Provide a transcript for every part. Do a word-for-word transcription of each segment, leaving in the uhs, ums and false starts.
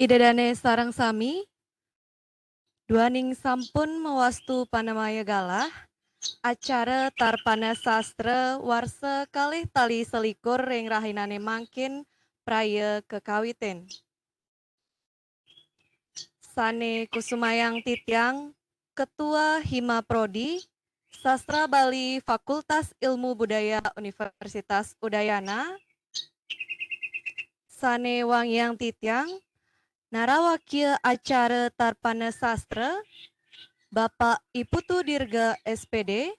Ida dane sareng sami, duaning sampun mawastu panamaya galah, acara Tarpana Sastra warsa kalih tali selikur ring rahinane mangkin praya kakawitin. Sane kusumayang titiang, Ketua Hima Prodi, Sastra Bali, Fakultas Ilmu Budaya, Universitas Udayana. Sane wangiang titiang, narawakya acara Tarpana Sastra, Bapak I Putu Dirga, S P D.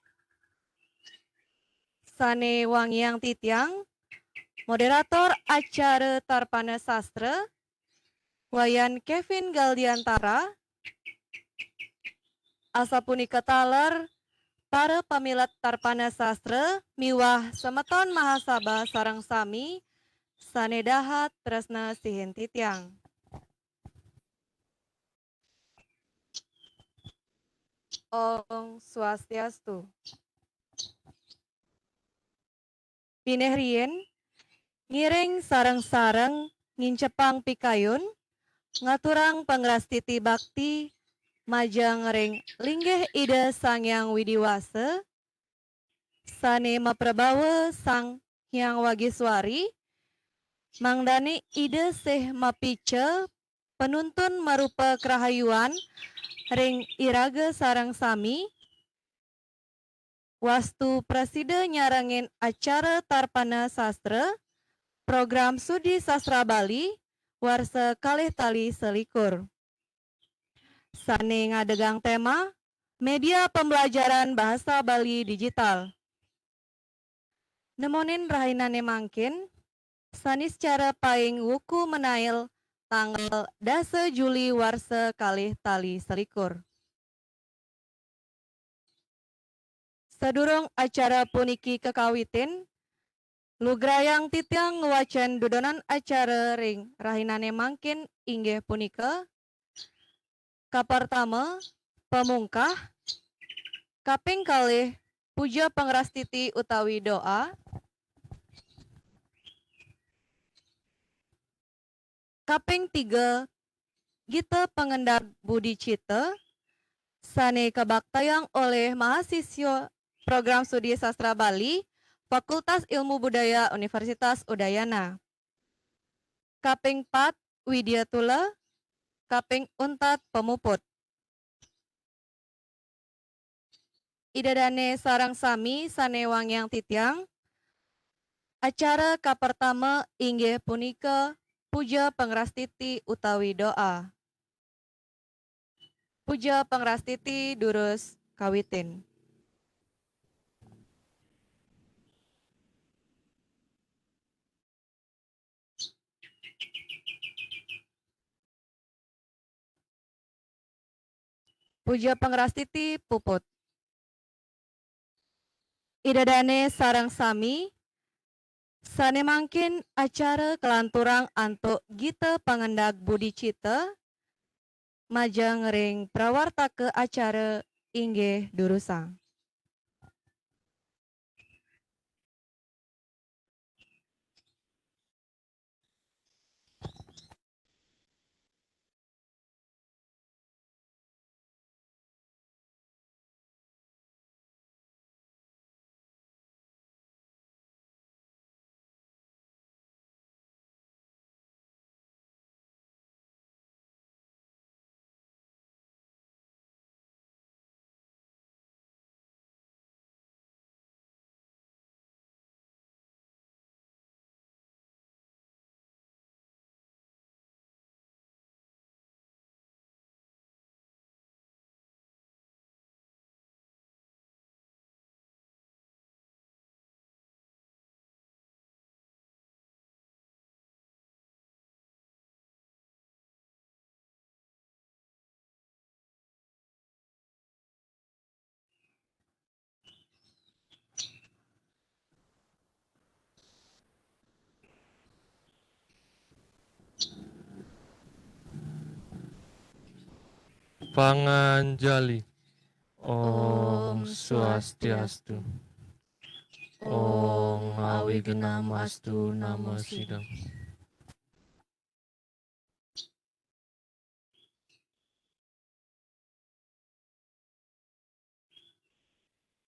Sane wangiang titiang, moderator acara Tarpana Sastra, Wayan Kevin Galdiantara. Asapunika taler, para pamilet Tarpana Sastra miwah semeton mahasaba sareng sami sane dahat tresna sihin titiang. Om Swastiastu. Pinih riin, ngiring sareng-sareng ngincepang pikayun, ngaturang pangrastiti bakti majeng ring linggih Ida Sang Hyang Widi Wasa, sane maprabawa Sang Hyang Wagiswari, mangdane Ida sih mapica panuntun marupa karahayuan ring iraga sareng sami, wastu prasida nyarengin acara Tarpana Sastra, Program Studi Sastra Bali, warsa kalih tali selikur. Sane ngadegang tema, Media Pembelajaran Bahasa Bali Digital. Nemonin rahinane mangkin, saniscara paing wuku menail tanggal dasa Juli warsa kalih tali selikur. Sadurung acara puniki kakawitin, lugrayang titiang ngwacen dudonan acara ring rahinane mangkin inggih punika, kapertama, pamungkah, kaping kalih, puja pangrastiti utawi doa, kaping tiga, gita pangendag budi cita, sane kabaktayang olih mahasiswa Program Studi Sastra Bali, Fakultas Ilmu Budaya, Universitas Udayana. Kaping pat, Widya Tula, kaping untat, pamuput. Ida dane sareng sami sane wangiang titiang, acara kapertama inggih punika puja pangrastiti utawi doa. Puja pangrastiti durus kawitin. Puja pangrastiti puput. Ida dane sareng sami, sane mangkin acara kalanturang antuk gita pangendag budi cita, majeng ring prawartaka acara inggih durusang. Panganjali. Om Swastiastu. Om Awignam Astu Namo Siddham.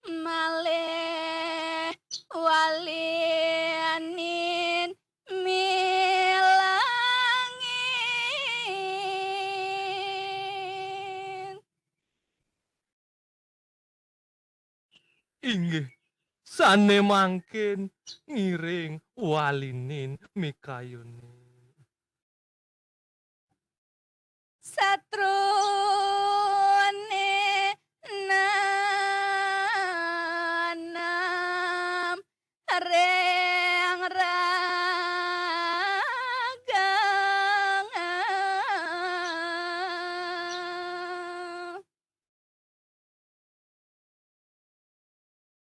malih walinin milangin. Inggih, sane mangkin ngiring walinin mikayunin. Satrune nanem ring ragang.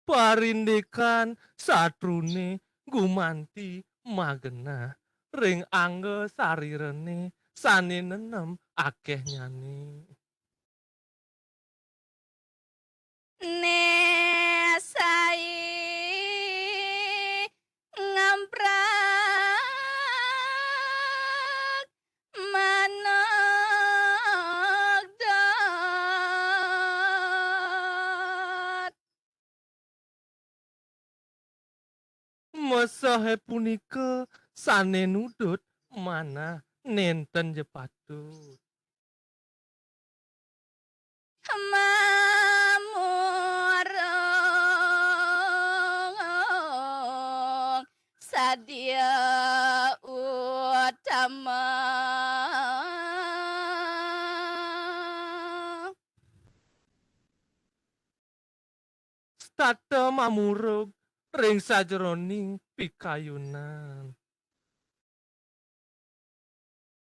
Parindikan satrune gumanti magenah ring angga sarirane sane nenem akehnyane. Ne sai ngamprak manegdot. Mesehe punika sane nudut manah nenten ja patut. Mamurung sadia utama. Setata mamurug ring sajeroning pikayunan.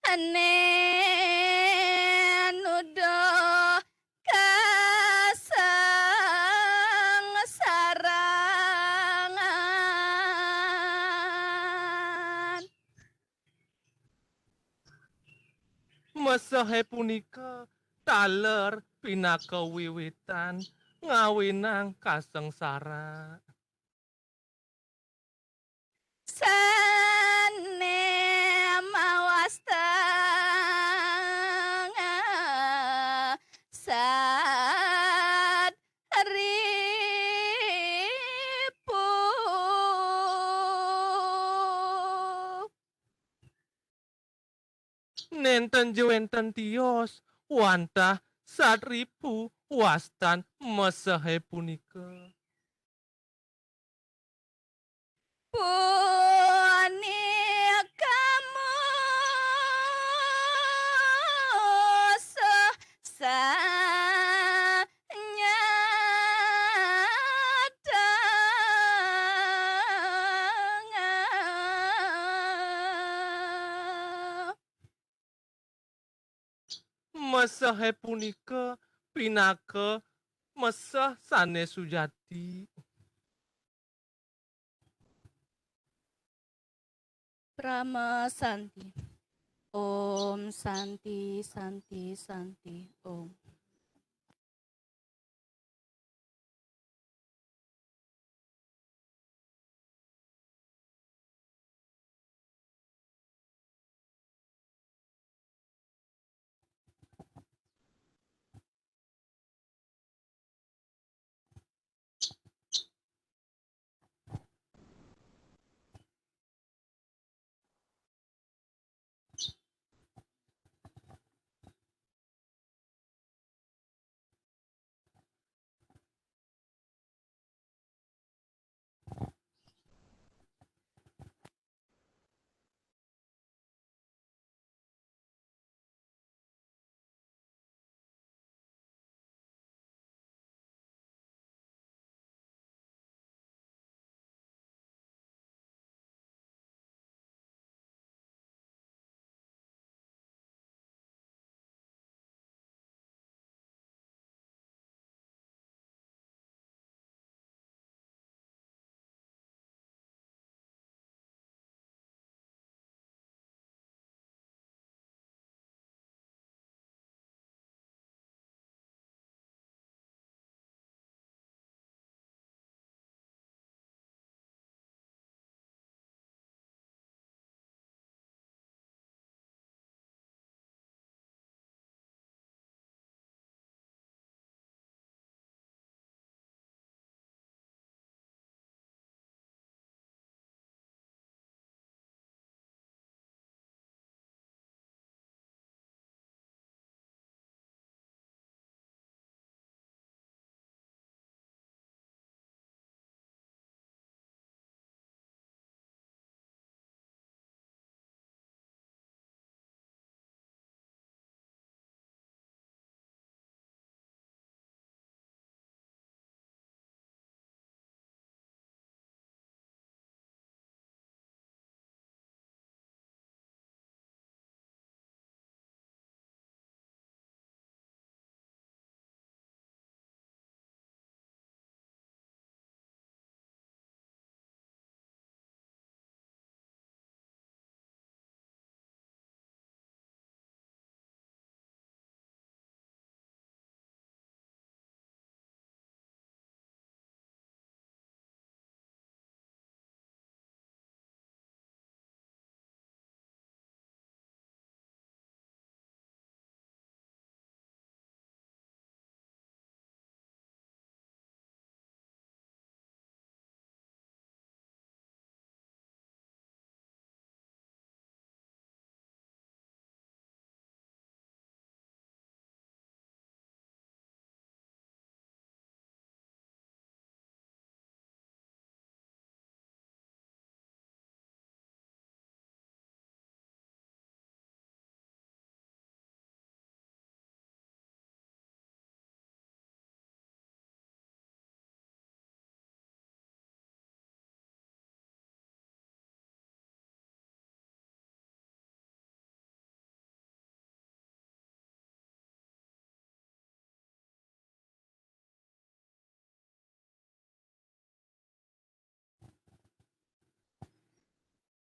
Ene nuduh kasangsaran. Mesehe punika taler pinaka wiwitan ngawinang kasangsara. Sane mawasta sad ripu. Nenten ja wenten tios wantah sad ripu wastan mesehe punika. Punika musuh sanyata. Mesehe punika pinaka meseh sane sujati. Parama Santi. Om Santi, Santi, Santi, Om.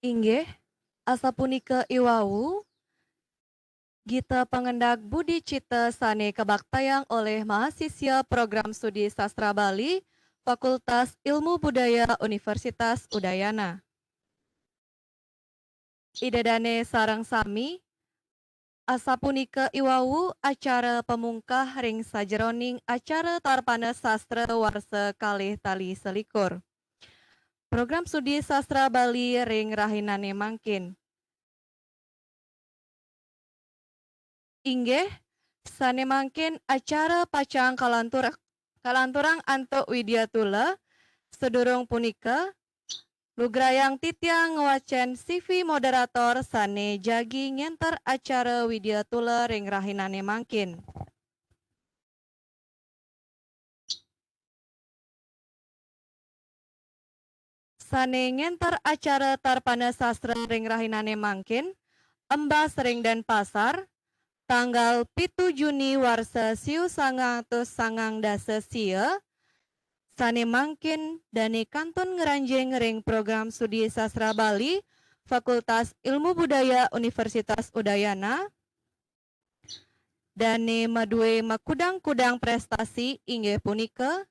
Inggih, asapunika iwau, gita pangendak Budi Cita sane kabaktayang olih mahasisya Program Studi Sastra Bali, Fakultas Ilmu Budaya Universitas Udayana. Ida dane sareng sami, asapunika iwau acara pamungkah ring sajeroning acara Tarpana Sastra warsa kalih tali selikur. Program Studi Sastra Bali ring rahinane mangkin. Inggih, sane mangkin acara pacang kalantur-, kalanturang antuk Widya Tula. Sadurung punika, lugrayang titiang ngwacen C V moderator sane jagi ngenter acara Widya Tula ring rahinane mangkin. Sane ngenter acara Tarpana Sastra ring rahinane mangkin, embas ring Denpasar, tanggal pitu Juni warsa siu sangang atus sangang dasa sia, sane mangkin dane kantun ngranjing ring Program Studi Sastra Bali, Fakultas Ilmu Budaya Universitas Udayana. Dane madue makudang-kudang prestasi inggih punika,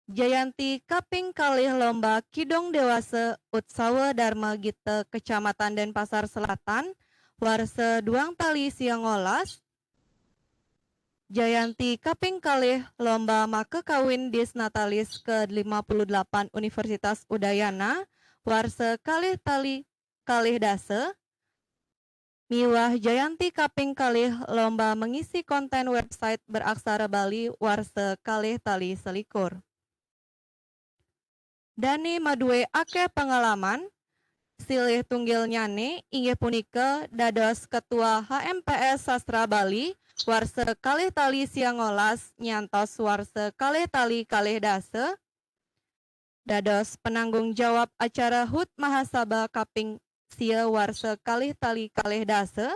Jayanti kaping kalih Lomba Kidung Dewasa Utsawa Dharma Gita Kecamatan Denpasar Selatan, warsa duang tali sia ngolas, Jayanti kaping kalih Lomba Makakawin Disnatalis ke lima puluh delapan Universitas Udayana, warsa kalih tali kalih dasa, miwah Jayanti kaping kalih Lomba Mengisi Konten Website Beraksara Bali warsa kalih tali selikur. Dane madue akeh pangalaman, silih tunggilnyane inggih punika dados Ketua H M P S Sastra Bali warsa kalih tali sia ngolas nyantos warsa kalih tali kalih dasa, dados penanggung jawab acara HUT Mahasabha kaping sia warsa kalih tali kalih dasa,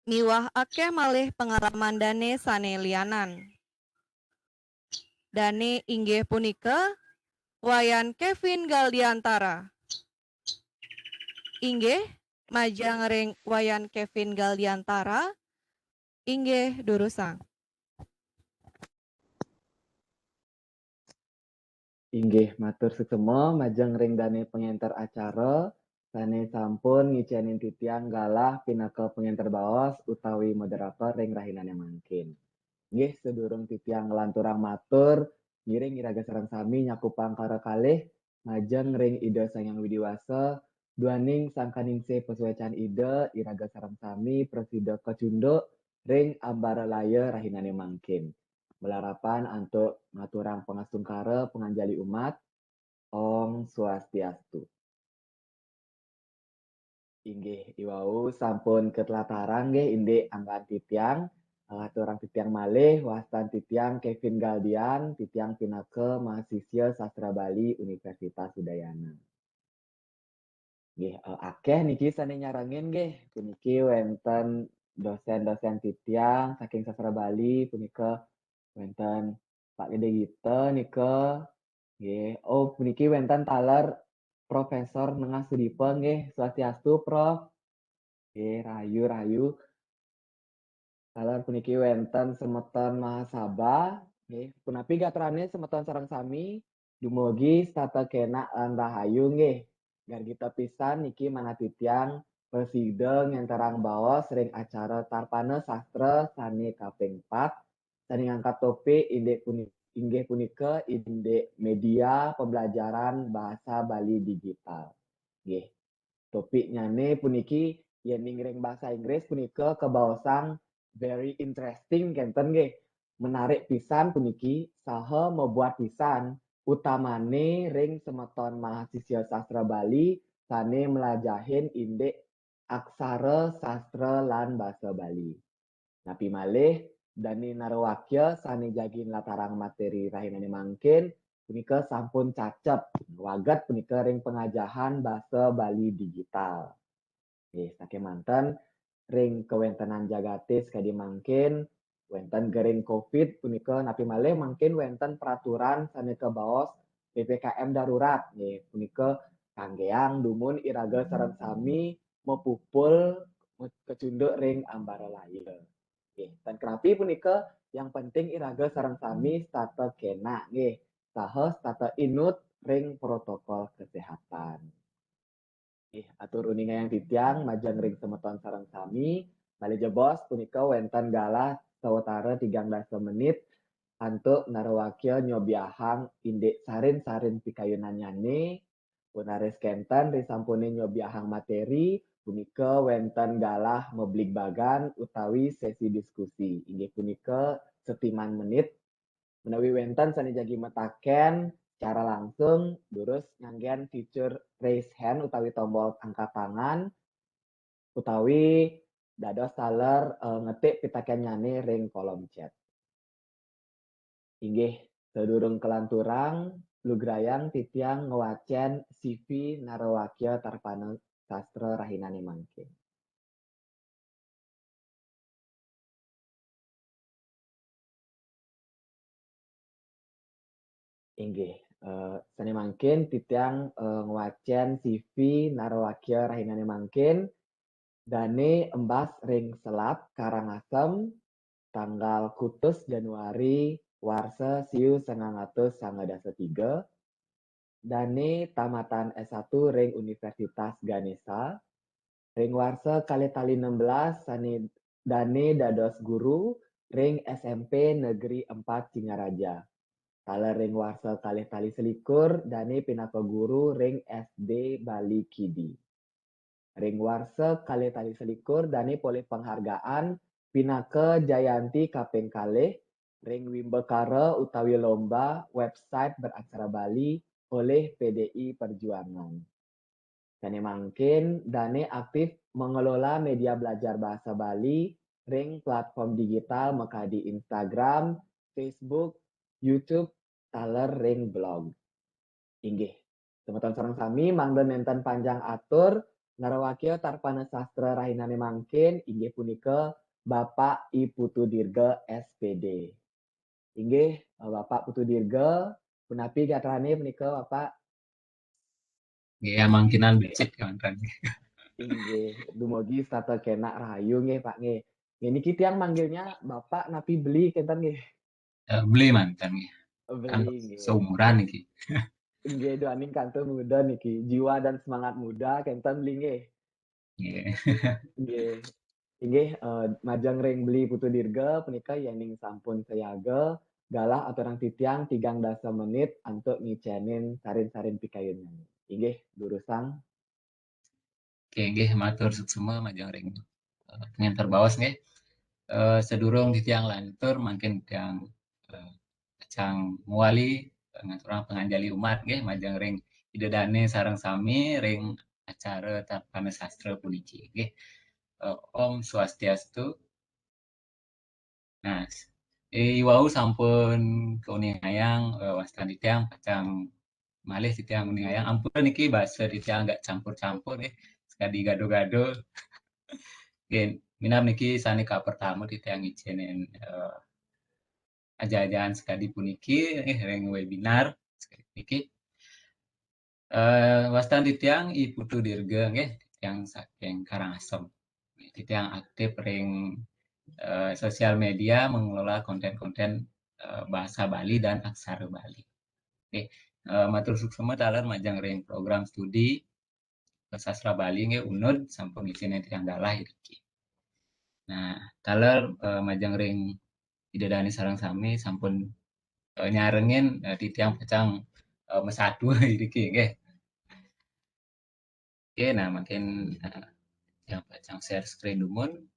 miwah akeh malih pangalaman dane sane lianan. Dane inggih punika Wayan Kevin Galdiantara. Inggih, majeng ring Wayan Kevin Galdiantara, inggih durusang. Inggih, matur suksma majeng ring dane pangenter acara sane sampun ngicenin titiang galah pinaka pangenter baos utawi moderator ring rahinane mangkin. Inggih, sadurung titiang nglanturang matur, ngiring iraga sareng sami nyakupang kara kalih majeng ring Ida Sang Hyang Widi Wasa, duaning sangkaningsih pasuecan Ida, iraga sareng sami prasida kacunduk ring ambara laya rahinane mangkin. Malarapan antuk ngaturang pangastungkara panganjali umat. Om Swastiastu. Inggih, iwau sampun katlatarang nggih indik anggan titiang, ngaturang titiang malih, wastan titiang Kevin Galdian, titiang pinaka mahasisya Sastra Bali Universitas Udayana. Nggih, eh, akeh niki sane nyarengin nggih. Puniki wenten dosen-dosen titiang saking Sastra Bali, punika wenten Pak Gede Gita nika. Nggih. Oh, puniki wenten taler Profesor Nengah Sudipa nggih. Swastiastu, Prof. Nggih, rahayu, rahayu. Taler puniki wenten semeton mahasabha, nggih. Punapi gatrane semeton sareng sami? Dumugi setata kenak lan rahayu, nggih. Gargita pisan niki manah titiang prasida ngenterang baos ring acara Tarpana Sastra sane kaping pat, sane ngangkat topik indik puni-, inggih punika indik media pembelajaran bahasa Bali digital. Nggih. Topiknyane puniki, yening ring basa Inggris punika kabaosang very interesting kenten nggih. Menarik pisan puniki saha mabuat pisan, utamane ring semeton mahasisya sastra Bali sane mlajahin indik aksara, sastra, lan basa Bali. Napi malih, dane narwakya sane jagi nlatarang materi rahinane mangkin, punika sampun cacep, waget punika ring pangajahan basa Bali digital. Nggih, sakemanten ring kawentenan jagate sakadi mangkin, wenten gering covid punika napi malih mangkin wenten peraturan sane kabaos P P K M darurat, nggih, punika Kanggeang dumun iraga sareng sami mapupul kecunduk ring ambara laya. Nggih, tan kenapi punika, yang penting iraga sareng sami setata kenak nggih, saha setata inut ring protokol kesehatan. Nggih, atur uningayang titiang majeng ring semeton sareng sami, malih jebos punika wenten galah sawatara tigang dasa menit antuk narawakya nyobiahang indik sarin-sarin pikayunannyane, punaris kenten risampune nyobiahang materi, punika wenten galah mabligbagan utawi sesi diskusi, inggih punika setiman menit. Menawi wenten sane jagi mataken secara langsung, durus nganggen fitur raise hand utawi tombol angkat tangan, utawi dados taler, eh, ngetik pitakennyane ring kolom chat. Inggih, sadurung kalanturang, lugrayang titiang ngwacen C V narawakya tarpana sastra rahinane mangkin. Inggih, eh, sane mangkin titiang, eh, ngwacen C V narawakya rahinane mangkin, dane embas ring Selat Karangasem, tanggal kutus Januari warsa siu sangang atus sanga dasa tiga, dane tamatan S satu ring Universitas Ganesha, ring warsa kalih tali enam belas sane dane dados guru ring S M P Negeri Empat Singaraja. Taler ring warsa kalih tali selikur dane pinaka guru ring S D Bali Kidi. Ring warsa kalih tali selikur dane polih penghargaan pinaka jayanti kaping kalih ring wimbakara utawi lomba website beraksara Bali oleh P D I Perjuangan. Sane mangkin dane aktif mengelola media belajar bahasa Bali ring platform digital makadi Instagram, Facebook, YouTube, taler ring blog. Inggih, semeton sareng sami mangda nenten panjang atur, narawakya tarpana sastra rahinane mangkin inggih punika Bapak I Putu Dirga, S P D. Inggih, eh, Bapak Putu Dirga, punapi gatrane punika, Bapak? Nggih, amangkinan becik kemanten. Inggih, dumugi setata kenak rahayu nggih, Pak, nggih. Nggih, niki tiang manggilnya Bapak napi beli kenten nggih? Eh, beli manten nggih. Beli, kan nggih. Seumuran niki. Nggih, duaning kantun muda niki. Jiwa dan semangat muda kenten beli nggih. Nggih. Nggih. Inggih, eh, majeng ring beli Putu Dirga punika yening sampun sayaga, galah aturang titiang tigang dasa menit antuk ngicenin sarin-sarin pikayunnane. Inggih, durusang. Oke, nggih, matur suksma majeng ring, eh, pengenter baos nggih. Eh, sadurung titiang lantur, mangkin tiang, eh, pacang mawali, eh, ngaturang panganjali umat nggih, majeng ring Ida Dane sareng sami ring acara Tarpana Sastra puniki nggih. Eh, Om Swastiastu. Nah, eh, iwau sampun kauningayang, eh, wastan titiang pacang malih titiang nguningayang. Ampun niki basa titiang agak campur-campur nggih, sakadi gado-gado. Nggih, minab niki sane kapertama titiang ngicenin, eh, aja-ajaan sakadi puniki nggih, ring webinar sakadi puniki. Eh, wastan titiang I Putu Dirga nggih, titiang saking Karangasem. Titiang aktif ring, eh, sosial media mengelola konten-konten, eh, bahasa Bali dan aksara Bali. Nggih, eh, matur suksma taler majeng ring program studi Sastra Bali nggih, UNUD sampun ngicenin titiang galah iriki. Nah, taler, eh, majeng ring Ida Dane sareng sami sampun, eh, nyarengin, eh, titiang pacang, eh, masatu iriki nggih. Oke, nah mangkin, eh, titiang pacang share screen dumun.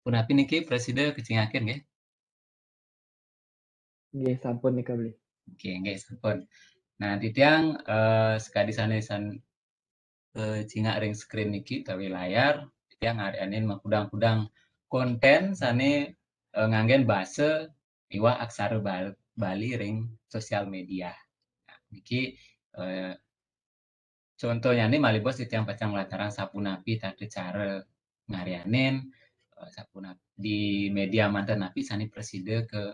Punapi niki prasida kacingakin nggih? Nggih, sampun nika beli. Oke, nggih, sampun. Nah, titiang, eh, sakadi sane san-, eh, cingak ring screen niki utawi layar, titiang ngaryanin makudang-kudang konten sane, eh, nganggen basa miwah aksara Bal-, Bali ring sosial media. Nah, niki, eh, Contohnya nih malih bos titiang pacang latarang sapunapi tata cara ngarianin, eh, sapunapi di media manten napi sane prasida ka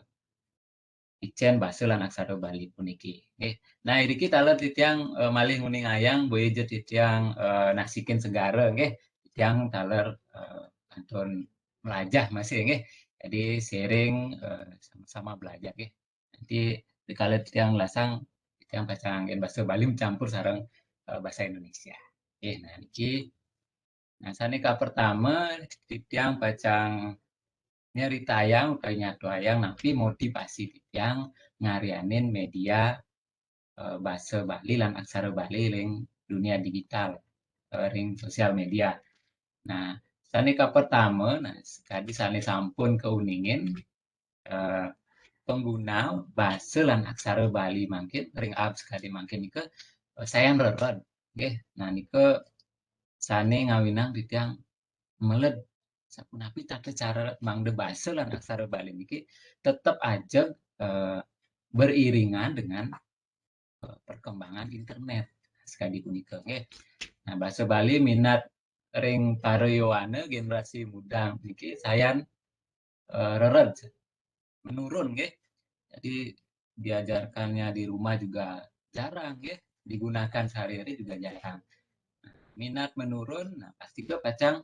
icen basa lan aksara Bali puniki. Nggih. Nah, iriki taler titiang, eh, malih nguningayang boya ja titiang, eh, nasikin segara nggih. Titiang taler, eh, kantun melajah masih nggih. Jadi sharing, eh, sama-sama belajar nggih. Nanti dikala titiang lasang, titiang pacang anggen basa Bali mencampur sareng, eh, basa Indonesia. Nggih, nah niki. Nah, sane kapertama titiang pacang nyeritayang utawi nyatuayang napi motivasi titiang ngarianin media, eh, basa Bali lan aksara Bali ring dunia digital, eh, ring sosial media. Nah, sane kapertama, nah, sakadi sane sampun kauningin, eh, pangguna basa lan aksara Bali mangkin, ring abad sakadi mangkin nika, eh, sayan rered, nggih. Nah, nika sane ngawinang titiang meled sapunapi tata cara mangda basa lan aksara Bali niki tetep ajeg, eh, beriringan dengan, eh, perkembangan internet. Sakadi punika, nggih. Nah, basa Bali minat ring para yowana generasi muda niki sayan, eh, rered, menurun, nggih. Jadi diajarkannya di rumah juga jarang, nggih. Digunakan sehari-hari juga jarang. Minat menurun, nah, pasti ke pacang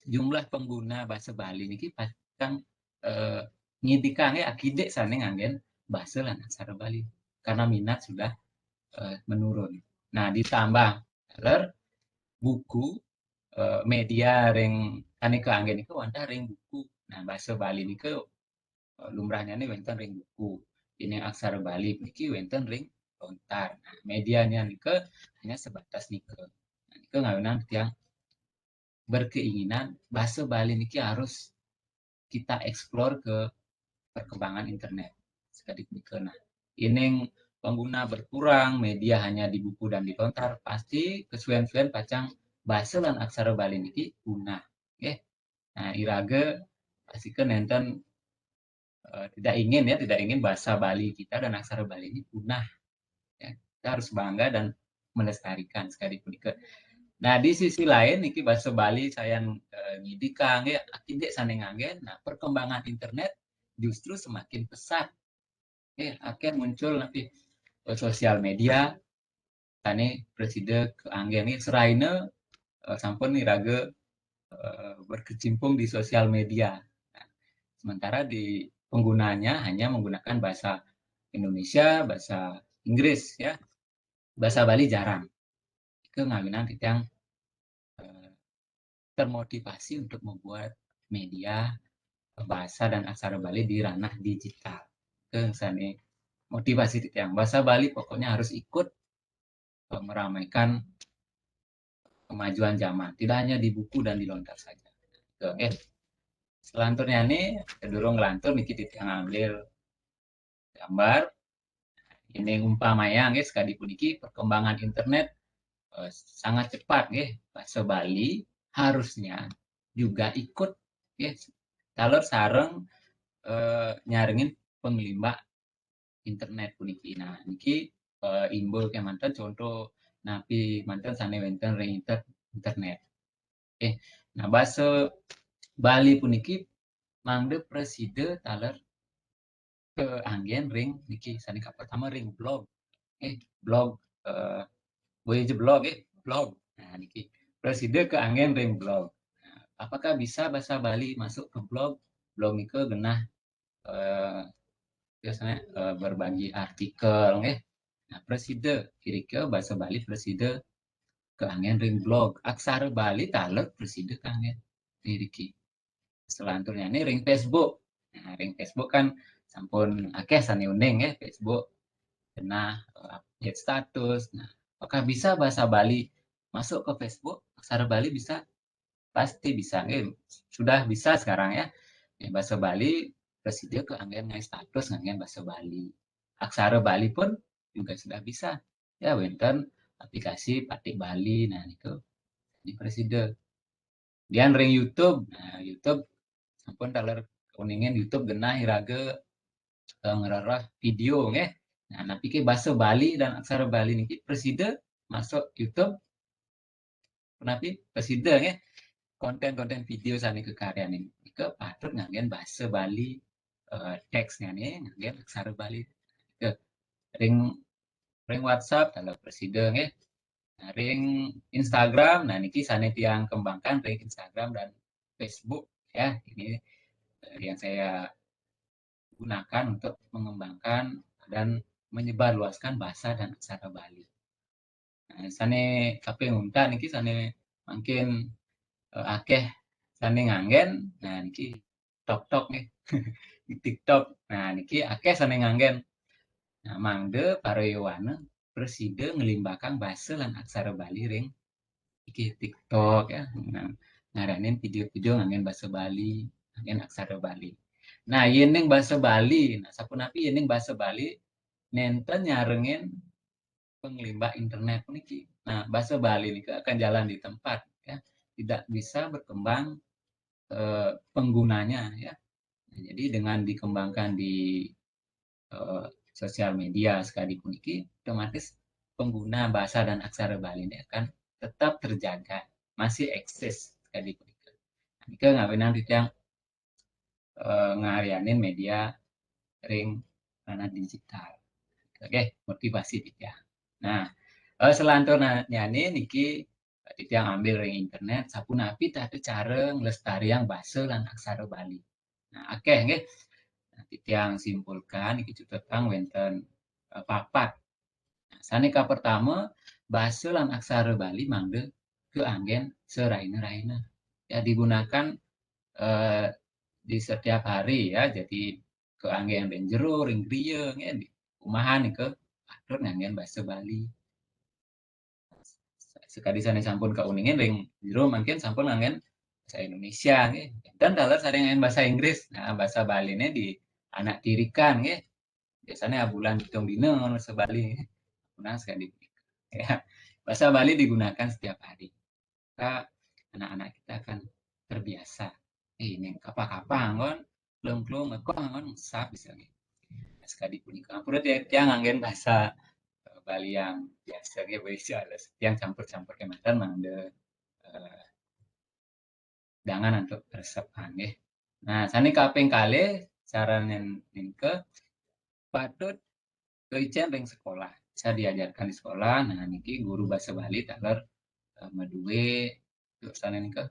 jumlah pengguna basa Bali niki pacang, eh, ngidikang, nggih, akidik sane nganggen basa lan aksara Bali. Karena minat sudah, eh, menurun. Nah, ditambah taler buku, eh, media ring sane kaanggen nika wantah ring buku. Nah, basa Bali nika, eh, lumrahnyane wenten ring buku. Dene aksara Bali niki wenten ring lontar. Nah, medianya nika hanya sebatas nika. Nah, nika ngawinang titiang berkeinginan basa Bali niki harus kita explore ke perkembangan internet. Sakadi punika. Nah, yening pengguna berkurang, media hanya di buku dan di lontar, pasti kesuwen-suwen pacang basa lan aksara Bali niki punah. Nggih. Nah, iraga pasti ke nenten, eh, tidak ingin ya, tidak ingin basa Bali kita dan aksara Bali ini punah. Ya, kita harus bangga dan melestarikan sakadi punika. Nah, di sisi lain niki basa Bali sayan, eh, ngidikang ya, akidik sane nganggen. Nah, perkembangan internet justru semakin pesat. Ya, akeh muncul napi, eh, sosial media sane prasida kaanggen nggih, seraina, eh, sampun iraga, eh, berkecimpung di sosial media. Nah, sementara di penggunanya hanya menggunakan bahasa Indonesia, bahasa Inggris ya. Bahasa Bali jarang. Nika ngawinang titiang, eh, termotivasi untuk membuat media bahasa dan aksara Bali di ranah digital. Nika sane motivasi titiang. Basa Bali pokoknya harus ikut, eh, meramaikan kemajuan zaman. Tidak hanya di buku dan di lontar saja. Nika, nggih. Selanturnya nih, sedurung nglantur niki titiang ngambil gambar. Ini umpamanya, nggih, sakadi puniki perkembangan internet, eh, sangat cepat, nggih. Basa Bali harusnya juga ikut, nggih, taler sareng, eh, nyarengin panglimbak internet puniki. Nah, niki, eh, imbul kemanten contoh napi manten sane wenten ring inter-, internet. Eh, nah, basa Bali puniki mangda prasida taler kaanggen ring niki sane kapertama ring blog. Eh, blog, eh, boya ja blog, eh, blog. Nah, niki prasida kaanggen ring blog. Nah, apakah bisa basa Bali masuk ke blog? Blog nika genah, eh, biasanya, eh, berbagi artikel nggih. Nah, prasida irika basa Bali prasida kaanggen ring blog. Aksara Bali taler prasida kaanggen iriki. Selanturnya ini ring Facebook. Nah, ring Facebook kan sampun akeh sane uning ya, Facebook. Genah, eh, update status. Nah, apakah bisa basa Bali masuk ke Facebook? Aksara Bali bisa? Pasti bisa. Eh, sudah bisa sekarang ya. Eh, basa Bali prasida kaanggen ngae status nganggen basa Bali. Aksara Bali pun juga sudah bisa. Ya, wenten aplikasi Patik Bali. Nah, niku. Ini prasida. Kemudian ring YouTube. Nah, YouTube sampun taler uningin YouTube genah iraga, eh, ngrereh video nggih. Nah, napi ke basa Bali dan aksara Bali niki prasida masuk YouTube, punapi, prasida nggih, konten-konten video sané kakaryanin nika patut nganggén basa Bali, eh, teksnya nih, nganggén aksara Bali. Nika ring ring WhatsApp taler prasida nggih. Nah, ring Instagram, nah niki sané tiang kembangkan ring Instagram dan Facebook ya. Ini eh, yang saya gunakan untuk mengembangkan dan menyebarluaskan bahasa dan aksara Bali. Nah, sané kaping untat niki sané mangkin eh, akéh sané nganggén, nah niki TikTok nih. TikTok. Nah, niki akéh sané nganggén. Nah, mangda para yowana prasida nglimbakang basa lan aksara Bali ring iki TikTok ya. Nah, ngaranin video-video nganggén basa Bali, nganggén aksara Bali. Nah, yéning basa Bali, nah sapunapi yéning basa Bali nénten nyarengin penglimbak internet puniki. Nah, basa Bali nika akan jalan di tempat ya. Tidak bisa berkembang eh, penggunanya ya. Nah, jadi dengan dikembangkan di eh, sosial media sekali puniki, otomatis pengguna bahasa dan aksara Bali ini akan tetap terjaga, masih eksis sekali puniki. Nah, nika ngawinang titiang eh, ngaryanin media ring ranah digital. Oke, motivasi titiang. Nah, eh, selanturnyané niki titiang ambil ring internet, sapunapi tata cara nglestariang basa lan aksara Bali. Nah, akéh nggih. Nah, titiang simpulkan niki cutetang wénten eh, papat. Nah, sané kapertama, basa lan aksara Bali mangda kaanggén sarahina-rahina. Ya digunakan eh, di setiap hari ya. Jadi kaanggén ring jero, ring griya, nggih, di kumahan nika patut nganggén basa Bali. Sakadi sané sampun kauningin ring jero mangkin sampun nganggén basa Indonesia nggih. Dan taler sareng nganggén basa Inggris. Nah, basa Baliné di anak tirikan nggih. Biasanya abulan pitung dina basa Bali. Nah, sekali ya. Basa Bali digunakan setiap hari. Maka anak-anak kita akan terbiasa. Eh, ini kapa-kapa anggon, klung-klung, ngekoh anggon, sap bisa nggih. Sekadi punika. Ampura tiang, tiang nganggén basa eh, Bali yang biasa nggih, biasa halus. Tiang campur-campur kémanten mangda eh, dangan antuk resepan nggih. Nah, sané kaping kalih carané nika patut kaicén ring sekolah. Bisa diajarkan di sekolah. Nah, niki guru basa Bali taler eh, madué sané nika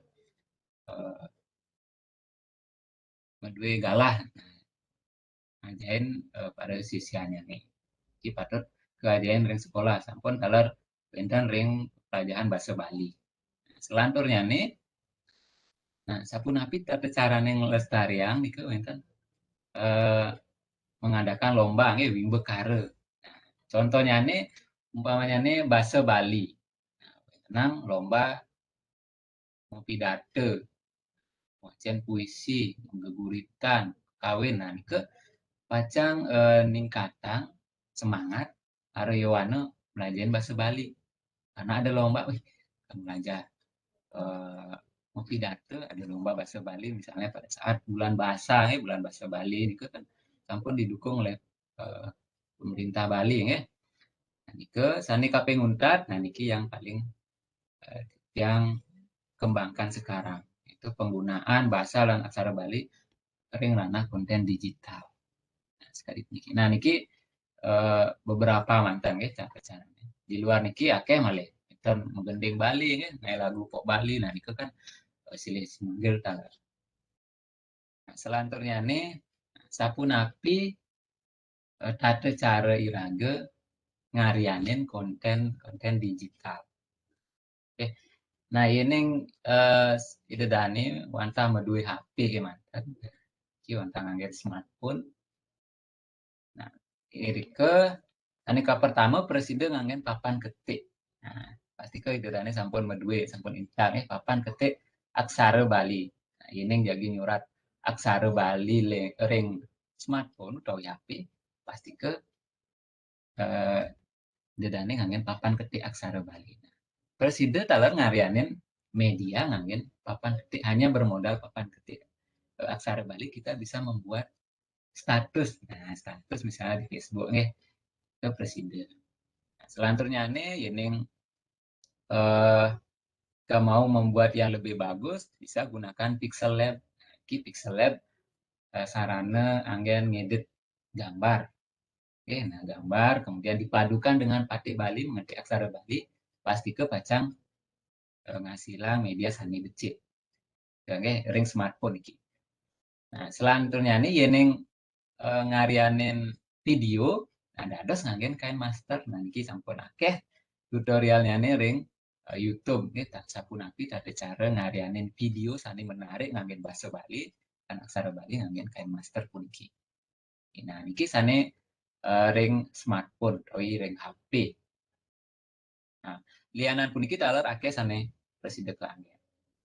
eh, madué galah. Nah, ngajain eh, para sisyanyané. Jadi patut kaajain ring sekolah, sampun taler wénten ring pelajahan basa Bali. Selanturnyané, nah, sapunapi tata carané nglestariang nika wénten eh, mengadakan lomba nggih wimbakara. Nah, contohnyané umpamanyané basa Bali. Nah, nang lomba mapidata, wacén puisi, geguritan, kawin, nah nika pacang eh, ningkatang semangat para yowana mlajahin basa Bali. Karena ada lomba, wih, kan belajar eh, mapidata, ada lomba basa Bali misalnya pada saat bulan bahasa, eh, bulan basa Bali nika kan sampun didukung oleh eh, pemerintah Bali nggih. Nah, nika sané kaping untat, nah niki yang paling eh, yang kembangkan sekarang itu penggunaan basa lan aksara Bali ring ranah konten digital. Nah, sekali niki. Nah, niki eh, beberapa manten nggih cara-caranya. Di luar niki akeh malih. Ten menggending Bali nggih, naik lagu pop Bali. Nah, niku kan eh, silih singgil taler. Nah, selanturnyané sapunapi eh, tata cara iraga ngaryanin konten-konten digital. Oke. Nah, yéning eh, Ida Dané wantah madué H P kémanten. Iki wantah nganggé smartphone. Nah, irika ané kapertama prasida nganggén papan ketik. Nah, pastika Ida Dané sampun madué, sampun incak nggih papan ketik aksara Bali. Nah, yéning jagi nyurat aksara Bali le- ring smartphone utawi H P, pastika eh, Ida Dané nganggén papan ketik aksara Bali. Nah, prasida taler ngaryanin media nganggén papan ketik, hanya bermodal papan ketik eh, aksara Bali kita bisa membuat status. Nah, status misalnya di Facebook nggih. Itu prasida. Nah, selanturnyané yéning eh, jika mau membuat yang lebih bagus, bisa gunakan Pixel Lab. Niki Pixel Lab, eh, sarana anggén ngedit gambar. Oke, nah gambar kemudian dipadukan dengan patik Bali, mengetik aksara Bali, pastika pacang, eh, ngasilang média sané becik. Oke, ring smartphone niki. Nah, selanturnyané yéning, eh, ngaryanin vidéo, nah dados nganggén KineMaster. Nah, niki sampun akéh tutorialnyané ring, eh, YouTube nggih, ta-, sapunapi tata cara ngaryanin vidéo sané menarik nganggén basa Bali lan aksara Bali nganggén KineMaster puniki. Nah, niki sané, eh, ring smartphone utawi ring H P. Nah, lianan puniki taler akéh sané prasida kanggén.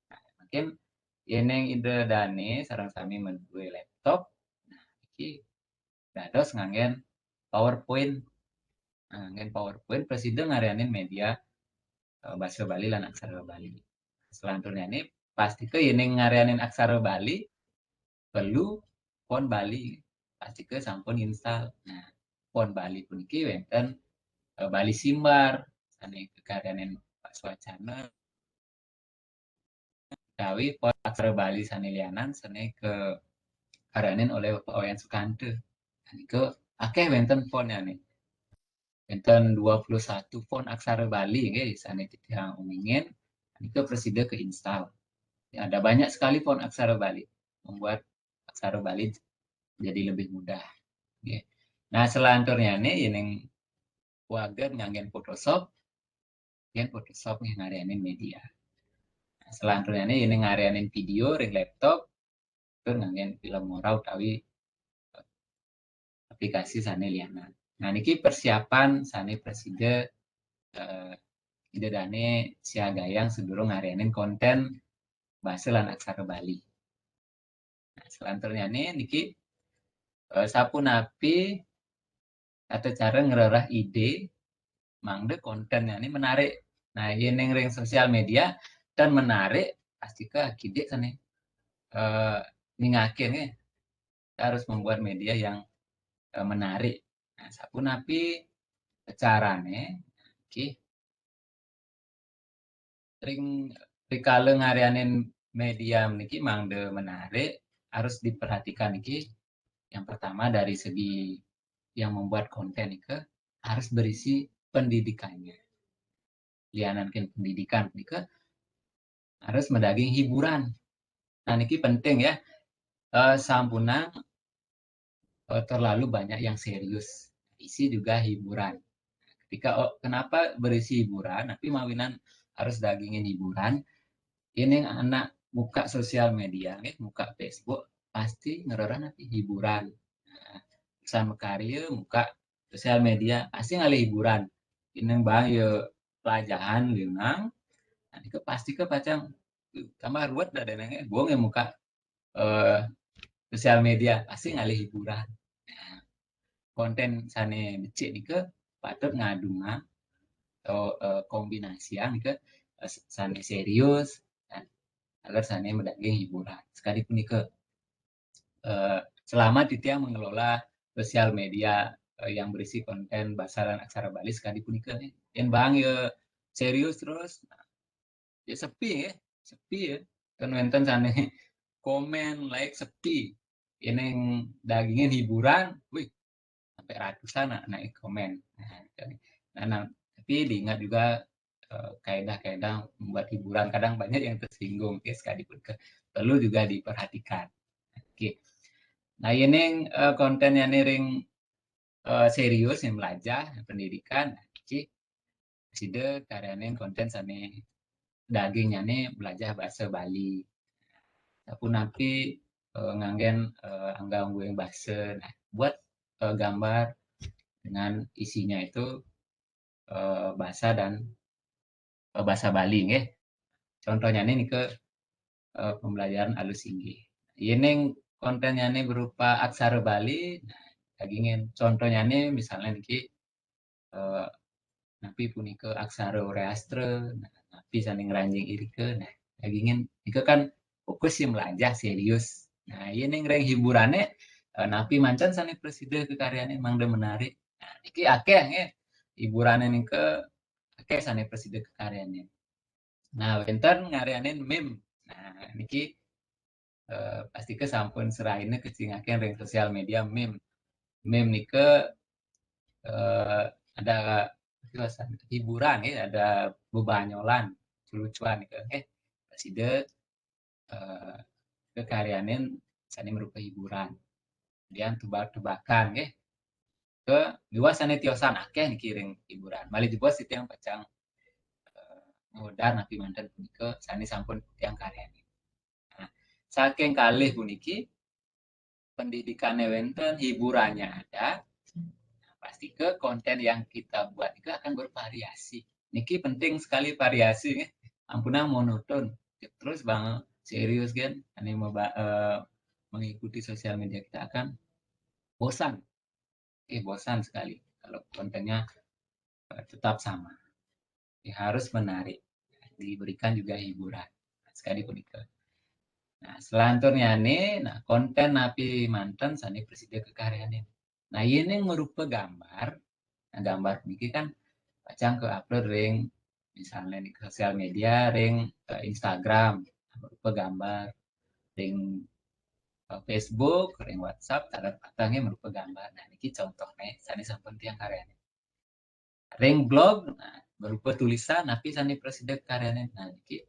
Nah, mungkin yéning Ida dané sareng sami madué laptop, nah, niki dados nganggén PowerPoint. Nah, nganggén PowerPoint prasida ngaryanin média, eh, basa Bali lan aksara Bali. Selanturnyané pastika yéning ngaryanin aksara Bali, perlu font Bali. Pastika sampun install. Nah, font Bali puniki wénten, eh, Bali Simbar, sané kakaryanin Pak Swacana, utawi font aksara Bali sané lianan sané kakaryanin oleh Pak Wayan Sukanta. Nah, niku akéh wénten fontnyané. Wénten dua puluh satu font aksara Bali nggih, sané titiang uningin, niku prasida ke-install. Ya, ada banyak sekali font aksara Bali, membuat aksara Bali jadi lebih mudah. Nggih. Nah, selanturnyané yéning wagéd nganggén Photoshop, yén Photoshop nggih ngaryanin média. Nah, selanturnyané yéning ngaryanin vidéo ring laptop, tur nganggén Filmora utawi aplikasi sané lianan. Nah, niki persiapan sané prasida, eh, Ida dané siagayang sadurung ngaryanin kontén basa lan aksara Bali. Nah, selanturnyané niki, eh, sapunapi tata cara ngrereh idé mangda konténnyané menarik. Nah, yéning ring sosial média ten menarik, pastika akidik sané, eh, ningakin nggih. Kita harus membuat média yang, eh, menarik. Nah, sapunapi carané, nggih. Ring rikala ngaryanin média niki mangda menarik, harus diperhatikan niki. Yang pertama dari segi yang membuat kontén nika harus berisi pendidikannya. Lianan ken pendidikan nika harus madaging hiburan. Nah, niki penting ya. Eh, sampunang, eh, terlalu banyak yang serius. Isi juga hiburan. Ketika, oh, kenapa berisi hiburan? Tapi mawinan harus dagingin hiburan. Ini anak muka sosial média, nggih, muka Facebook, pasti ngrereh napi hiburan. Nah, pesan makarya, muka sosial média, pasti ngalih hiburan. Ini bang ya pelajahan liunang. Nah, itu pasti ke pacang tambah ruwet dah dene, eh, gua nggak muka, eh, sosial média, pasti ngalih hiburan. Nah, kontén sané becik nika patut ngadungang atau, eh, kombinasian nika, eh, sané serius, nah, agar sané madaging hiburan. Sakadi punika, eh, selama titiang mengelola sosial média, eh, yang berisi kontén basa lan aksara Bali sakadi punika, yén bang ya serius terus, ya sepi ya, sepi ya. Kan wénten sané komen, like, sepi. Ini yang dagingin hiburan, wih, sampai ratusan nak naik komen. Nah, kan. Nah, nah, tapi diingat juga, eh, kaedah-kaedah membuat hiburan, kadang banyak yang tersinggung, ya, sekalipun ke-, perlu juga diperhatikan. Oke. Nah, ini, eh, kontén yang ring, eh, serius yang belajar, yang pendidikan, nah, niki sida karyanin kontén sané dagingnyané belajar basa Bali. Sapunapi, eh, nganggén, eh, angga-ungguhing basa. Nah, buat, eh, gambar dengan isinya itu, eh, basa dan, eh, basa Bali, nggih. Contohnyané nika, eh, pembelajaran alus inggih. Yéning konténnyané berupa aksara Bali, nah, dagingin contohnyané misalnya niki, eh, napi punika aksara Wreastra, nah, napi sané ngranjing irika, nah, dagingin nika kan fokus sih melajah serius. Nah, yéning ring hiburané, eh, napi mancan sané prasida kekaryané mangda menarik. Nah, niki akéh nggih. Hiburané nika akeh sané prasida kekaryanin. Nah, wénten ngaryanin meme. Nah, niki eh, pastika sampun seraina kacingakin ring sosial media meme. Meme nika eh, ada hiburan ya, ada bebanyolan, lucuan nika. Eh, prasida eh, kekaryanin sané marupa hiburan. Kemudian tebak-tebakan nggih. Ke liwat sané tiosan akeh niki ring hiburan. Malih jebos titiang pacang eh, ngudar napi manten punika sané sampun titiang karyanin. Nah, saking kalih puniki, pendidikannya wénten, hiburannya ada, nah, pastika konten yang kita buat itu akan bervariasi. Niki penting sekali variasi, ya. Ampunang monoton. Terus bang serius kan, ini mengikuti sosial media kita akan bosan. Eh, bosan sekali kalau kontennya eh, tetap sama. Ya, harus menarik. Diberikan juga hiburan. Sekali punika. Nah, selanturnya nih, nah konten napi manten sané prasida kekaryanin. Nah, yén marupa gambar, nah gambar niki kan pacang ke-upload ring misalnya di sosial media, ring eh, Instagram, marupa gambar, ring eh, Facebook, ring WhatsApp, taler patangnya marupa gambar. Nah, niki contohnya, sané sampun tiang karyanin. Ring blog, nah, berupa tulisan, napi sané prasida karyanin. Nah, niki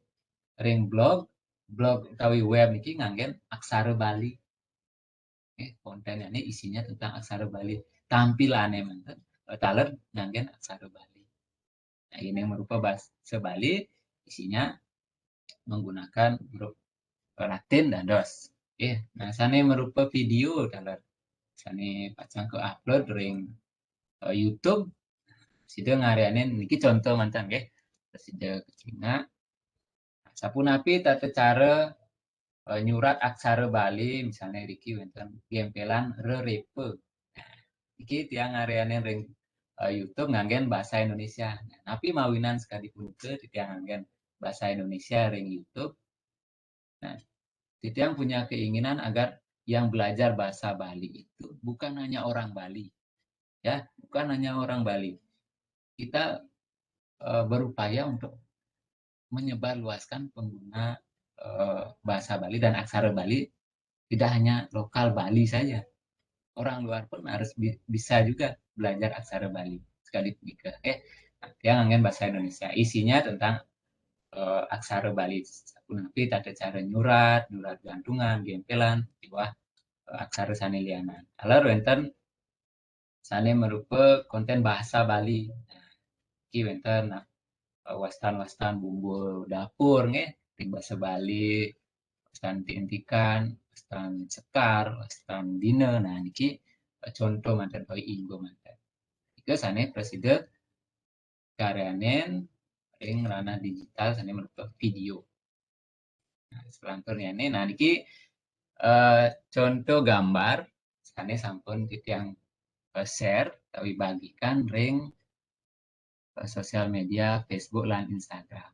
ring blog, blog utawi web niki nganggén aksara Bali. Eh, kontennya ini isinya tentang aksara Bali. Tampilannya manten, eh, taler nganggén aksara Bali. Nah, ini yang marupa bahasa Bali, isinya menggunakan huruf Latin dados. Eh, nah, sané marupa video taler. Sané pacang ke-upload ring eh, YouTube, sida ngaryanin niki contoh manten nggih. Sida kacingak. Sapunapi tata cara eh, nyurat aksara Bali, misalnya riki wénten gempelan rerepa. Nah, niki tiang ngaryanin ring eh, YouTube nganggén bahasa Indonesia. Nah, napi mawinan sakadi punika tiang nganggén bahasa Indonesia ring YouTube? Nah, titiang punya keinginan agar yang belajar bahasa Bali itu bukan hanya orang Bali, ya, bukan hanya orang Bali. Kita uh, berupaya untuk menyebarluaskan pengguna uh, bahasa Bali dan aksara Bali tidak hanya lokal Bali saja. Orang luar pun harus bi bisa juga belajar aksara Bali. Sekali punika, eh, yang nganggén bahasa Indonesia. Isinya tentang uh, aksara Bali. Sapunapi tata cara nyurat, nyurat gantungan, gempelan, miwah uh, aksara sané lianan. Taler wénten sané marupa konten bahasa Bali. Nah, niki wénten nah, wastan-wastan bumbu dapur nggih, ring basa Bali, wastan entikan, wastan sekar, wastan dina. Nah, niki contoh manten utawi inggo manten. Nika sané prasida karyanin ring ranah digital sané marupa video. Nah, selanturnya ini, nah niki eh, contoh gambar sané sampun titiang eh, share utawi bagikan ring eh, sosial media Facebook lan Instagram.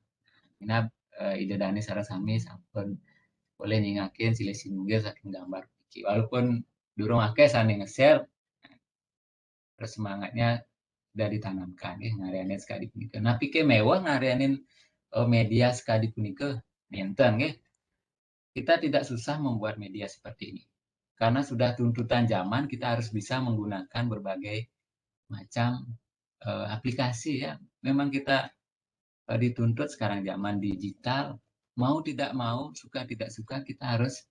Nah, eh, Ida Dani sareng sami sampun polih nyingakin silih sinunggil saking gambar niki. Walaupun durung akeh sané nge-share, terus semangatnya sudah ditanamkan nggih ngaryanin sakadi punika. Napi ké méweh ngaryanin eh, media sakadi punika? Nénten nggih. Kita tidak susah membuat media seperti ini. Karena sudah tuntutan zaman kita harus bisa menggunakan berbagai macam eh, aplikasi ya. Memang kita eh, dituntut sekarang zaman digital, mau tidak mau, suka tidak suka kita harus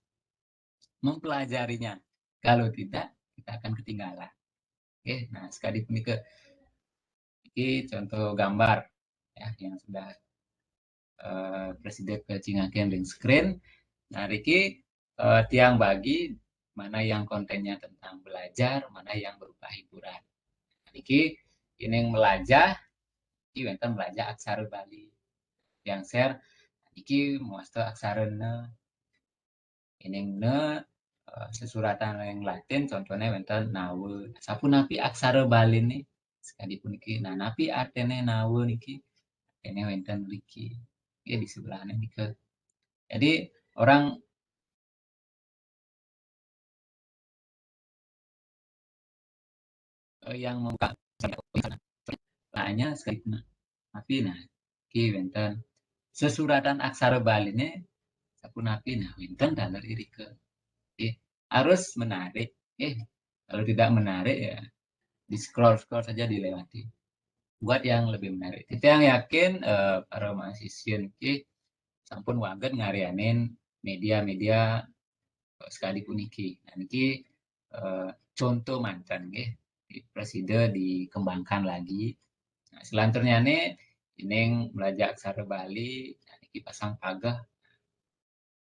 mempelajarinya. Kalau tidak, kita akan ketinggalan. Oke, nah sekali punika ini contoh gambar ya yang sudah eh, prasida kacingakin ring screen. Nah, riki eh, tiang bagi mana yang kontennya tentang belajar, mana yang berupa hiburan. Niki ini melajah, ini wénten melajah aksara Bali. Yang share, niki mawasta aksara na, Éning na eh, sesuratan ring Latin, contohnya wénten nawa. Sapunapi aksara Baliné sakadi puniki? Nah, napi artiné nawa niki? Artiné wénten mriki. Ya, di sebelahnya nika. Jadi orang eh, yang membuka hanya sekali kena. Nah, Nah, niki wénten sesuratan aksara Baliné sapunapi? Nah, wénten taler irika. Nggih, harus menarik. Nggih, kalau tidak menarik ya di-scroll-scroll saja, dilewati. Buat yang lebih menarik. Titiang yakin eh, para mahasiswa niki sampun wagéd ngaryanin média-média eh, sekadi puniki. Nah, niki eh, contoh manten nggih, prasida dikembangkan lagi. Nah, selanturnyané yéning melajah aksara Bali, nah, niki pasang pageh.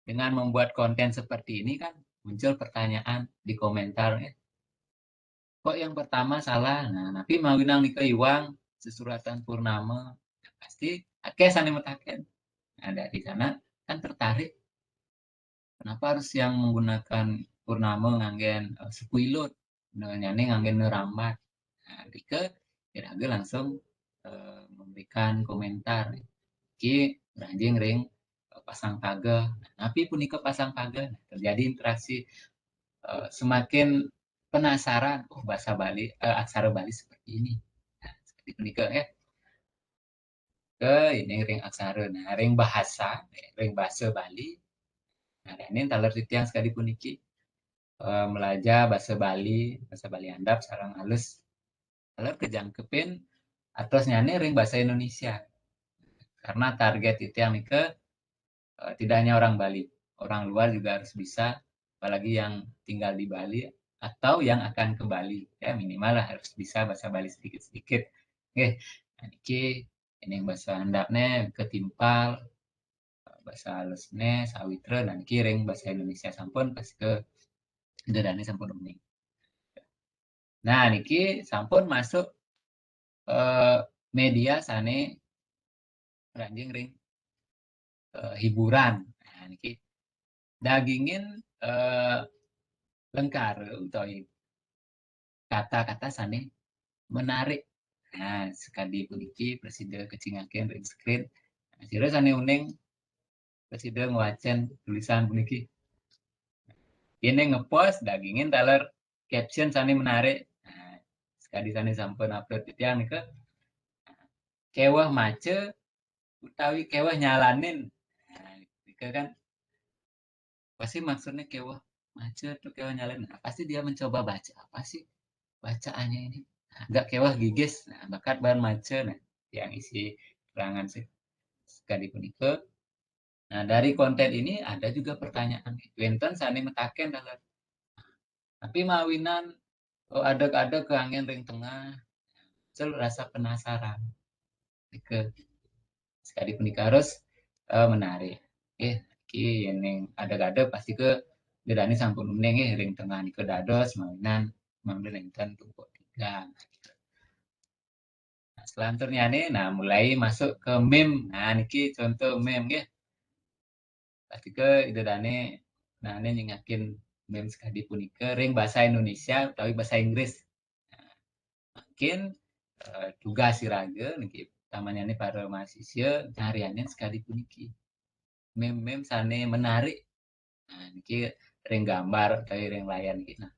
Dengan membuat konten seperti ini kan muncul pertanyaan di komentar, ya. Kok yang pertama salah? Nah, napi mawinan nika iwang sesuratan purnama? Pasti akéh sané mataken. Nah, dari sana kan tertarik. Kenapa harus yang menggunakan purnama nganggén eh, suku ilut? Nyané nganggén ne rambat. Nah, nika iraga langsung eh, memberikan komentar. Niki ngranjing ring eh, pasang pageh. Nah, napi punika pasang pageh? Nah, terjadi interaksi eh, semakin penasaran, oh, bahasa Bali, eh, aksara Bali seperti ini. Nah, seperti punika ya. Ke ini ring aksara, nah, ring bahasa, ring basa Bali. Nah, ini taler titiang sekadi puniki eh, melajah basa Bali, basa Bali andap sareng alus. Taler kejangkepin atosnyané ring basa Indonesia. Karena target titiang nika eh, tidak hanya orang Bali, orang luar juga harus bisa, apalagi yang tinggal di Bali atau yang akan ke Bali, ya minimal lah harus bisa bahasa Bali sedikit-sedikit. Oke, nah, niki ini bahasa andapné ketimpal, bahasa halusné sawitra, dan niki ring bahasa Indonesia sampun pas ke Ida dané sampun uning. Nah, niki sampun masuk eh, média sané ngranjing ring eh, hiburan. Nah, niki dagingin eh, lengkara utawi kata-kata sané menarik. Nah, sekadi puniki prasida kacingakin ring screen. Nah, sira sané uning prasida ngwacén tulisan puniki. Yén ngepost dagingin taler caption sané menarik. Nah, sekadi sané sampun upload titiang nika, kéweh maca utawi kéweh nyalanin. Nah, nika kan pasti maksudnya kéweh maca atau kéweh nyalanin. Nah, pasti dia mencoba baca apa sih bacaannya ini. Nah, agak kéweh gigis. Nah, bakat ban maca. Nah, yang isi keterangan sih sekadi punika. Nah, dari konten ini ada juga pertanyaan. Wénten sané mataken taler. Tapi mawinan oh, adeg-adeg kanggén ring tengah, muncul rasa penasaran. Nika sekadi punika harus eh, menarik. Nggih, niki yén ning adeg-adeg pasti ke Ida dané sampun uning nggih ring tengah nika dados mawinan mangda nénten tumpuk tigang. Nah, selanturnyané, nah mulai masuk ke meme. Nah, niki contoh meme nggih. Pasti ke Ida dané, nah, dané nyingakin meme sekadi punika ring bahasa Indonesia utawi bahasa Inggris. Nah, mungkin eh, tugas iraga niki utamanya para mahasiswa ngaryanin sekadi puniki. Meme-meme sané menarik. Nah, niki ring gambar utawi ring layar niki. Nah,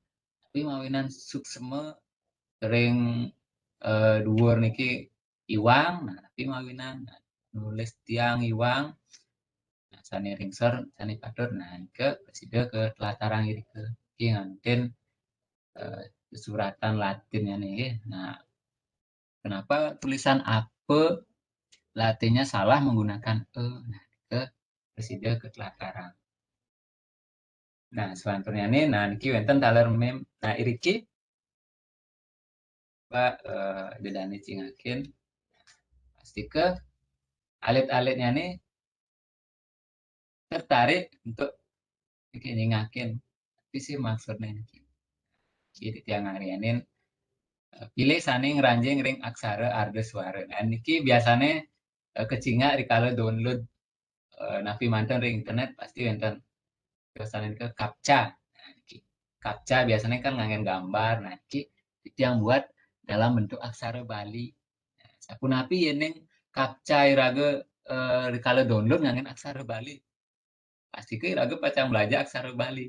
tapi mawinan suksma ring eh, dhuwur niki iwang, nah, tapi mawinan nah, nulis tiang iwang, nah, sané ring sor, sané patut, nah, nika prasida katlatarang irika. Niki ngantin eh, suratan Latinnyané nggih. Nah, kenapa tulisan apa Latinnya salah menggunakan e? Nah, nika prasida katlatarang. Nah, selanturnyané, nah niki wénten taler meme. Nah, iriki Pak eh, Ida dané cingakin. Pasti ke alit-alitnyané tertarik untuk niki nyingakin. Tapi sih maksudnya niki. Jadi tiang ngaryanin eh, pilih sané ngranjing ring aksara ardaswara. Nah, niki biasané eh, kacingak rikala download eh, napi manten ring internet pasti wénten. Biasané ke captcha. Nah, niki. Captcha biasané kan nganggén gambar. Nah, niki tiang buat dalam bentuk aksara Bali. Nah, sapunapi yén ning captcha iraga eh, rikala download nganggén aksara Bali? Pasti ke iraga pacang belajar aksara Bali.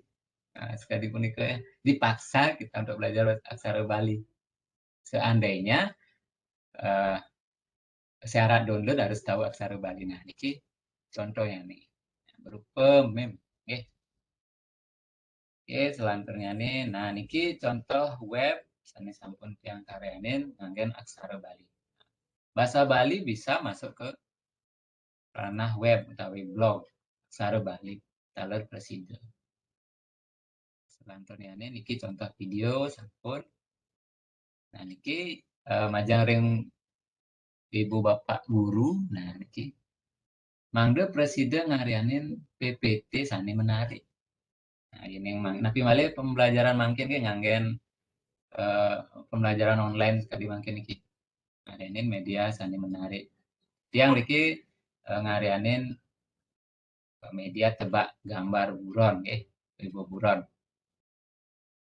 Nah, sekadi punika ya, dipaksa kita untuk belajar aksara Bali. Seandainya eh, syarat download harus tahu aksara Bali. Nah, niki contohnya nih. Berupa meme. Nggih. Oke, selanjutnya nih. Nah, niki contoh web, misalnya sampun tiang karyanin nganggen aksara Bali. Bahasa Bali bisa masuk ke ranah web utawi blog, aksara Bali, taler prasida. Selanjutnya nih, niki contoh video sampun. Nah, niki eh, majeng ring ibu bapak guru. Nah, niki mangda prasida ngaryanin P P T sane menarik. Nah, ini mang, napi malih pembelajaran mangkin ke nganggen eh, pembelajaran online sekali mangkin niki. Ngaryanin media sane menarik. Tiang niki eh, ngaryanin media tebak gambar buron, eh, ibu buron.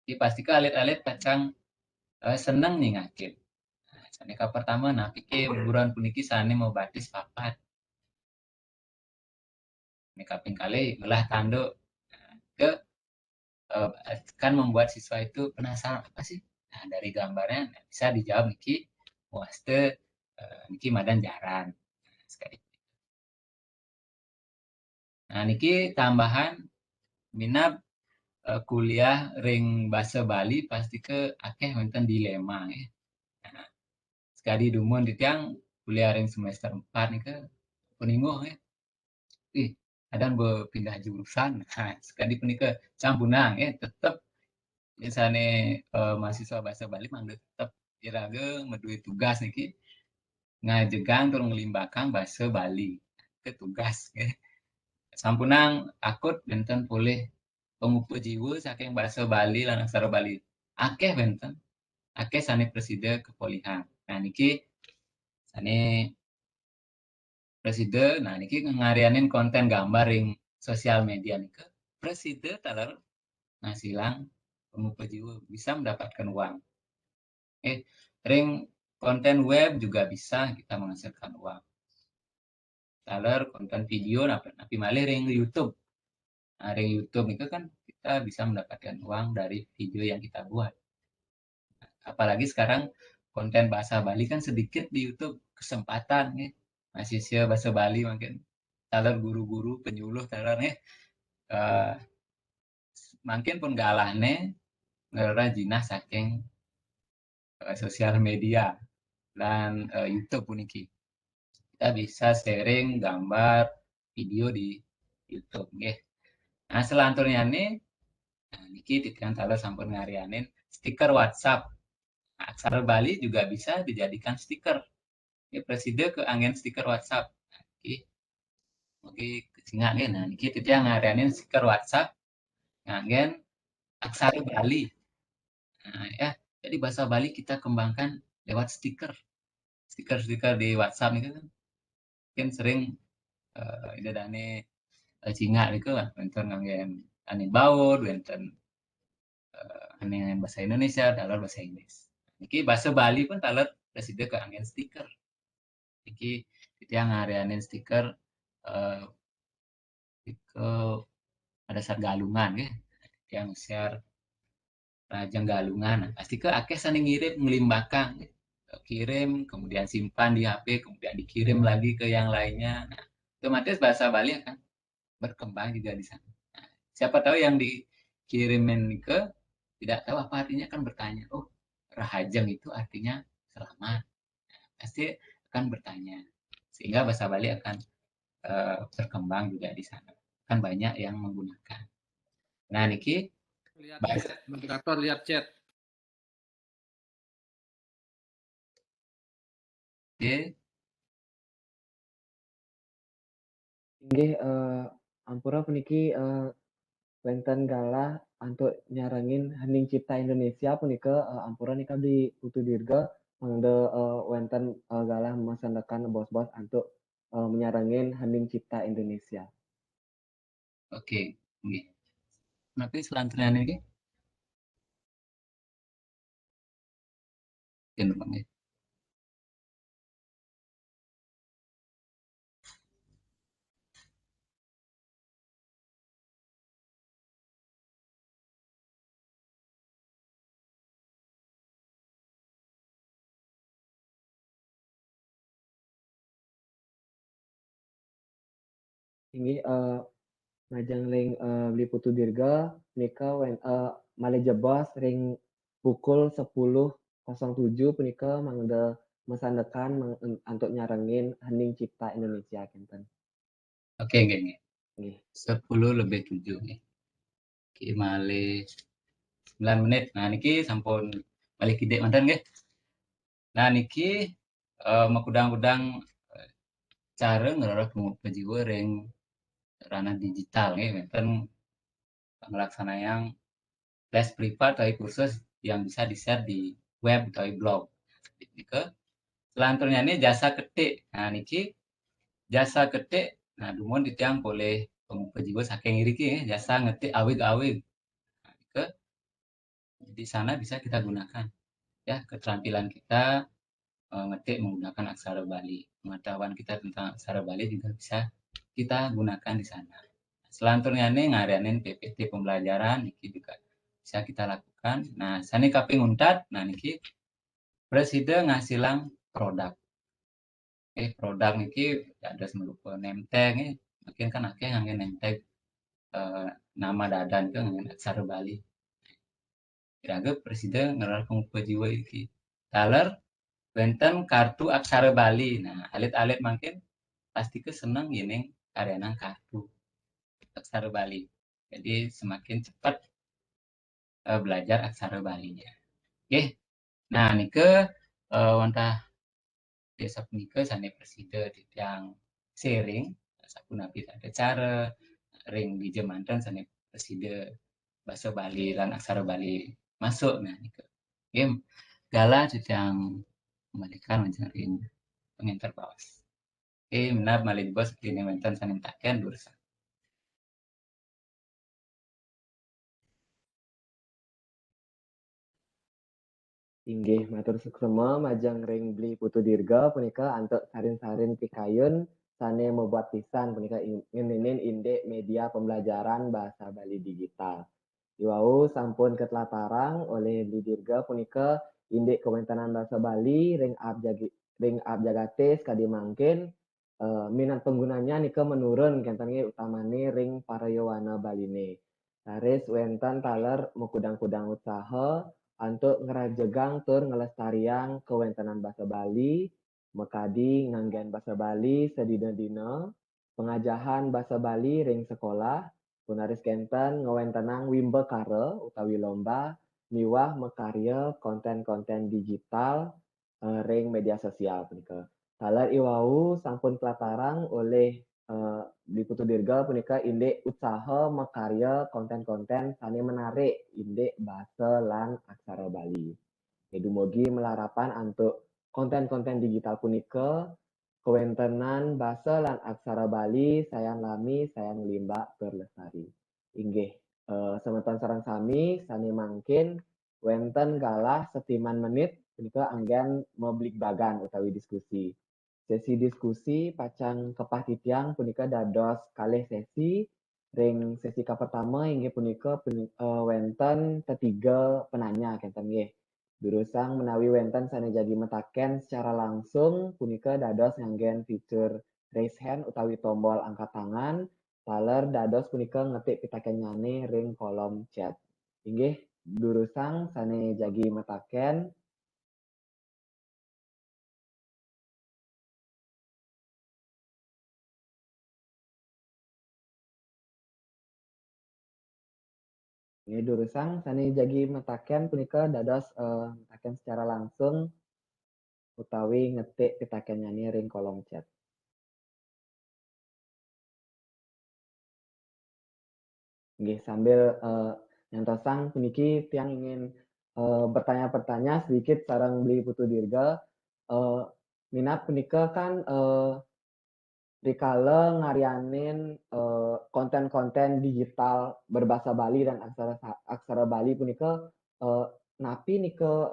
Jadi pasti ke alit-alit pacang eh, seneng ningakin. Nah, sane ka pertama, nah, pikir buron puniki sane mau batis papat. Ini kaping kali ngelah tanduk. Nah, ke eh, kan membuat siswa itu penasaran apa sih? Nah, dari gambarnya nah, bisa dijawab niki waste eh, niki madan jaran. Nah, sekali. Nah, niki tambahan minab eh, kuliah ring basa Bali pasti ke akeh wonten dilema ya. Nah, sekali dumun titiang kuliah ring semester empat nika peninguh ya. Ih, ada berpindah jurusan. Nah, sekali punika sampunang ya, tetep misalnya eh, mahasiswa basa Bali mangda tetep iraga meduwe tugas niki ngajegang tur ngelimbakang basa Bali ke tugas ya. Sampunang akut wenten polih pengupa jiwa saking basa Bali lan aksara Bali. Akeh wenten, akeh sane prasida kepolihan. Nah niki sane prasida, nah niki ngaryanin konten gambar ring sosial media nika prasida taler ngasilang pengupa jiwa, bisa mendapatkan uang. Eh, ring konten web juga bisa kita menghasilkan uang. Taler konten video napi, napi malih ring YouTube. Nah, ring YouTube itu kan kita bisa mendapatkan uang dari video yang kita buat. Apalagi sekarang konten bahasa Bali kan sedikit di YouTube, kesempatan ya. Mahasiswa bahasa Bali mungkin taler guru-guru penyuluh taler ya. Eh, mungkin pun galahne ngerereh jinah saking eh, sosial media dan eh, YouTube puniki. Kita bisa sharing gambar, video di YouTube nggih. Nah, selanjutnya nih nah, niki titiang taler sampun ngaryanin stiker WhatsApp. Nah, aksara Bali juga bisa dijadikan stiker. Ini presida ke angin stiker WhatsApp. Oke. Oke, kecingak nggih. Nah, niki titiang ngaryanin stiker WhatsApp nganggen aksara Bali. Nah, ya, jadi bahasa Bali kita kembangkan lewat stiker. Stiker-stiker di WhatsApp itu kan mungkin sering eh, ida dane eh, cingak itu kan wonten nganggen ane baud, wonten eh, ane bahasa Indonesia, taler bahasa Inggris. Niki bahasa Bali pun taler presida ke anggen stiker. Niki titiang ngaryanin stiker eh, ke pada saat Galungan ya. Titiang share Rajang Galungan. Nah, pasti ke akeh sane ngirim ngelimbakang. Kirim, kemudian simpan di H P, kemudian dikirim lagi ke yang lainnya. Nah, otomatis bahasa Bali akan berkembang juga di sana. Nah, siapa tahu yang dikirimin ke tidak tahu apa artinya kan bertanya, oh rahajeng itu artinya selamat. Nah, pasti akan bertanya. Sehingga bahasa Bali akan uh, berkembang juga di sana. Kan banyak yang menggunakan. Nah, niki lihat chat, moderator lihat chat. Oke. Inggih eh, ampura puniki eh, wenten galah antuk nyarengin Hening Cipta Indonesia punika eh, ampura nika di Putu Dirga mangda eh, wenten eh, galah masandekan bos-bos antuk eh, menyarengin Hening Cipta Indonesia. Oke, nggih. Napi selanjutnya niki? Oke, nggih. Inggih, eh, majeng ring, eh, Beli Putu Dirga, punika wen-, eh, malih jebos ring pukul sepuluh kosong tujuh punika mangda masandekan mang-, antuk nyarengin Hening Cipta Indonesia, kinten. Oke, nggih, nggih. Nggih. Sepuluh lebih tujuh, nggih. Oke, malih sembilan menit. Nah, niki sampun malih kidik manten, nggih. Nah, niki, eh, makudang-kudang, eh, cara ngrereh pangupa jiwa ring ranah digital, nggih, wenten panglaksanayang les privat utawi kursus yang bisa di-share di web utawi blog. Nika, selanturnyané jasa ketik. Nah, niki jasa ketik, nah, dumun titiang polih pangupa jiwa saking iriki, nggih, jasa ngetik awig-awig. Nah, nika di sana bisa kita gunakan, ya, keterampilan kita, eh, ngetik menggunakan aksara Bali. Pengetahuan kita tentang aksara Bali juga bisa kita gunakan di sana. Selanturnyané ngarianin P P T pembelajaran niki juga bisa kita lakukan. Nah, sané kaping untat, nah, niki prasida ngasilang produk. Eh, produk niki dados marupa name tag, eh. Mungkin kan akéh nganggé name tag, eh, nama dadan nika nganggé aksara Bali. Iraga prasida ngrereh pangupa jiwa niki. Taler wenten kartu aksara Bali. Nah, alit-alit mangkin pastika seneng yéning ngarianang kartu aksara Bali. Jadi semakin cepat, eh, belajar aksara Balinya. Nggih. Nah, nika, eh, wantah desa punika sané prasida titiang sharing, sapunapi tata cara ring dija manten sané prasida basa Bali lan aksara Bali masuk. Nah, nika. Nggih, galah titiang malikan majeng ring panginter baos. Nggih, minab malih jebos dini wenten sané mataken durusang. Inggih, matur suksema majeng ring Beli Putu Dirga punika antuk sarin-sarin pikayun sané mabuat pisan punika in-, ngeninin indik média pembelajaran basa Bali digital. Iwau sampun katlatarang olih Beli Dirga punika indik kawéntenan basa Bali ring aab jagi-, ring aab jagaté sakadi mangkin, eh, minat panggunanya nika menurun, kénten nggih, utamané ring para yowana Baliné. Raris wénten taler makudang-kudang usaha antuk ngrajegang tur nglestariang kawéntenan basa Bali, makadi nganggén basa Bali sadina-dina, pangajahan basa Bali ring sekolah, pun raris kénten ngawéntenang wimbakara utawi lomba miwah makarya kontén-kontén digital, eh, ring média sosial punika. Taler iwau sampun platarang olih, eh, Bli Putu Dirga punika indik usaha makarya kontén-kontén sané menarik indik basa lan aksara Bali. Nggih, dumugi malarapan antuk kontén-kontén digital punika, kawéntenan basa lan aksara Bali sayan lami, sayan nglimbak tur lestari. Inggih, eh, semeton sareng sami sané mangkin wénten galah setiman menit punika anggén mabligbagan utawi diskusi. Sesi diskusi pacang kapah titiang punika dados kalih sesi. Ring sesi kapertama inggih punika pun-, eh, wénten tetiga penanya, kénten nggih. Durusang menawi wénten sané jagi mataken secara langsung punika dados nganggén fitur raise hand utawi tombol angkat tangan, taler dados punika ngetik pitakennyané ring kolom chat. Inggih, durusang sané jagi mataken. Nggih, durusang sané jagi mataken punika dados, eh, mataken secara langsung utawi ngetik pitakennyané ring kolom chat. Nggih, sambil, eh, nyantosang puniki tiang ingin, eh, bertanya-bertanya sedikit sareng Bli Putu Dirga. Eh, minab punika kan, eh, rikala ngarianin, eh, kontén-kontén digital berbahasa Bali dan aksara sa-, aksara Bali punika, eh, napi nika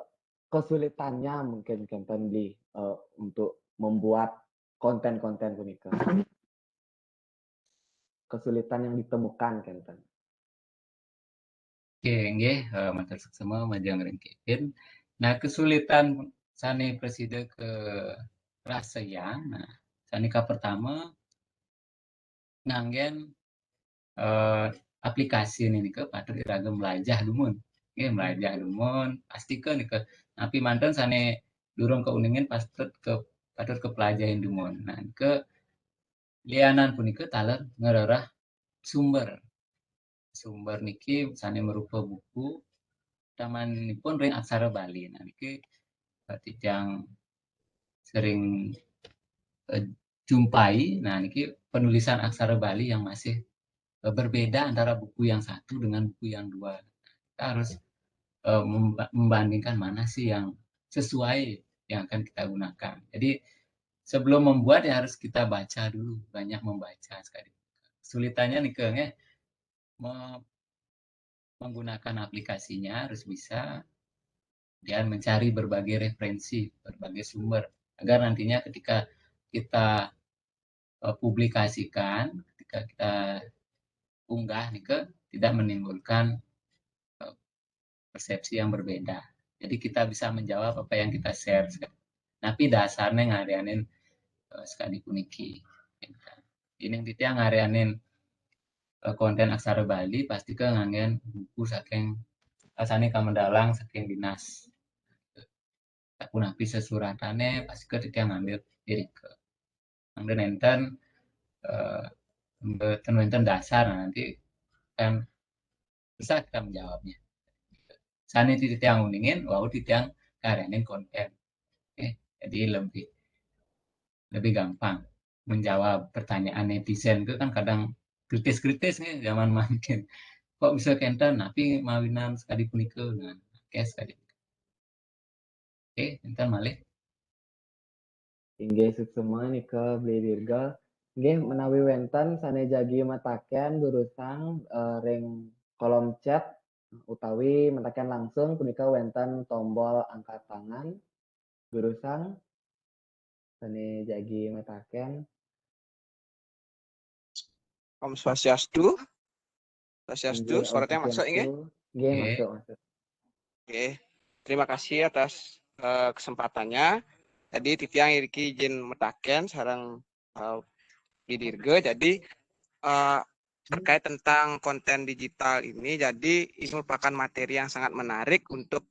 kesulitannya mungkin kénten Bli, eh, untuk membuat kontén-kontén punika? Kesulitan yang ditemukan kénten. Oke, nggih, eh, matur suksma majeng ring Kevin. Nah, kesulitan sané prasida karasayang, nah, sané kapertama, nganggen eh, aplikasi nika patut iraga melajah dumun. Nggih, melajah dumun, pasti ke nika. Napi manten sane durung kauningin patut ke, patut kepelajahin dumun. Nah, nika lianan punika taler ngrereh sumber. Sumber niki sane merupa buku, utamanipun ring aksara Bali. Nah, niki, eh, titiang sering, eh, jumpai. Nah, niki penulisan aksara Bali yang masih, eh, berbeda antara buku yang satu dengan buku yang dua. Kita harus, eh, memba-, membandingkan mana sih yang sesuai yang akan kita gunakan. Jadi, sebelum membuat ya harus kita baca dulu, banyak membaca sekali. Kesulitannya nih, Kang, ya, me-, menggunakan aplikasinya harus bisa, dan mencari berbagai referensi, berbagai sumber, agar nantinya ketika kita, eh, publikasikan, ketika kita unggah nih, ke tidak menimbulkan, eh, persepsi yang berbeda. Jadi kita bisa menjawab apa yang kita share. Tapi dasarnya ngarianin, eh, sekadi puniki. Ini titiang ngarianin, eh, konten aksara Bali, pasti ke nganggen buku saking, asane kamendalang saking dinas. Sapunapi sesuratane, pasti ke titiang ngambil irika. Mangda nenten, eh, mboten wenten dasar, nah, nanti kan susah kita menjawabnya. Sane titiang uningin, wau titiang ngarianin konten. Oke, jadi lebih, lebih gampang menjawab pertanyaan netizen itu kan kadang kritis-kritis nih zaman mangkin. Kok bisa kenten, napi mawinan sekadi punika? Nah, oke, sekadi. Oke, enten malih. Inggih, suksma nika Beli Dirga. Inggih, menawi wenten sane jagi mataken durusang, eh, ring kolom chat utawi mataken langsung punika wenten tombol angkat tangan. Durusang sane jagi mataken. Om Swastiastu. Swastiastu, inggih, Om suaranya masuk, inggih? Swastiastu. Inggih, inggih. Masuk, masuk. Oke. Terima kasih atas, eh, kesempatannya. Jadi, titiang iriki izin mataken sareng, eh, Bli Dirga. Jadi, eh, terkait tentang konten digital ini, jadi ini merupakan materi yang sangat menarik untuk,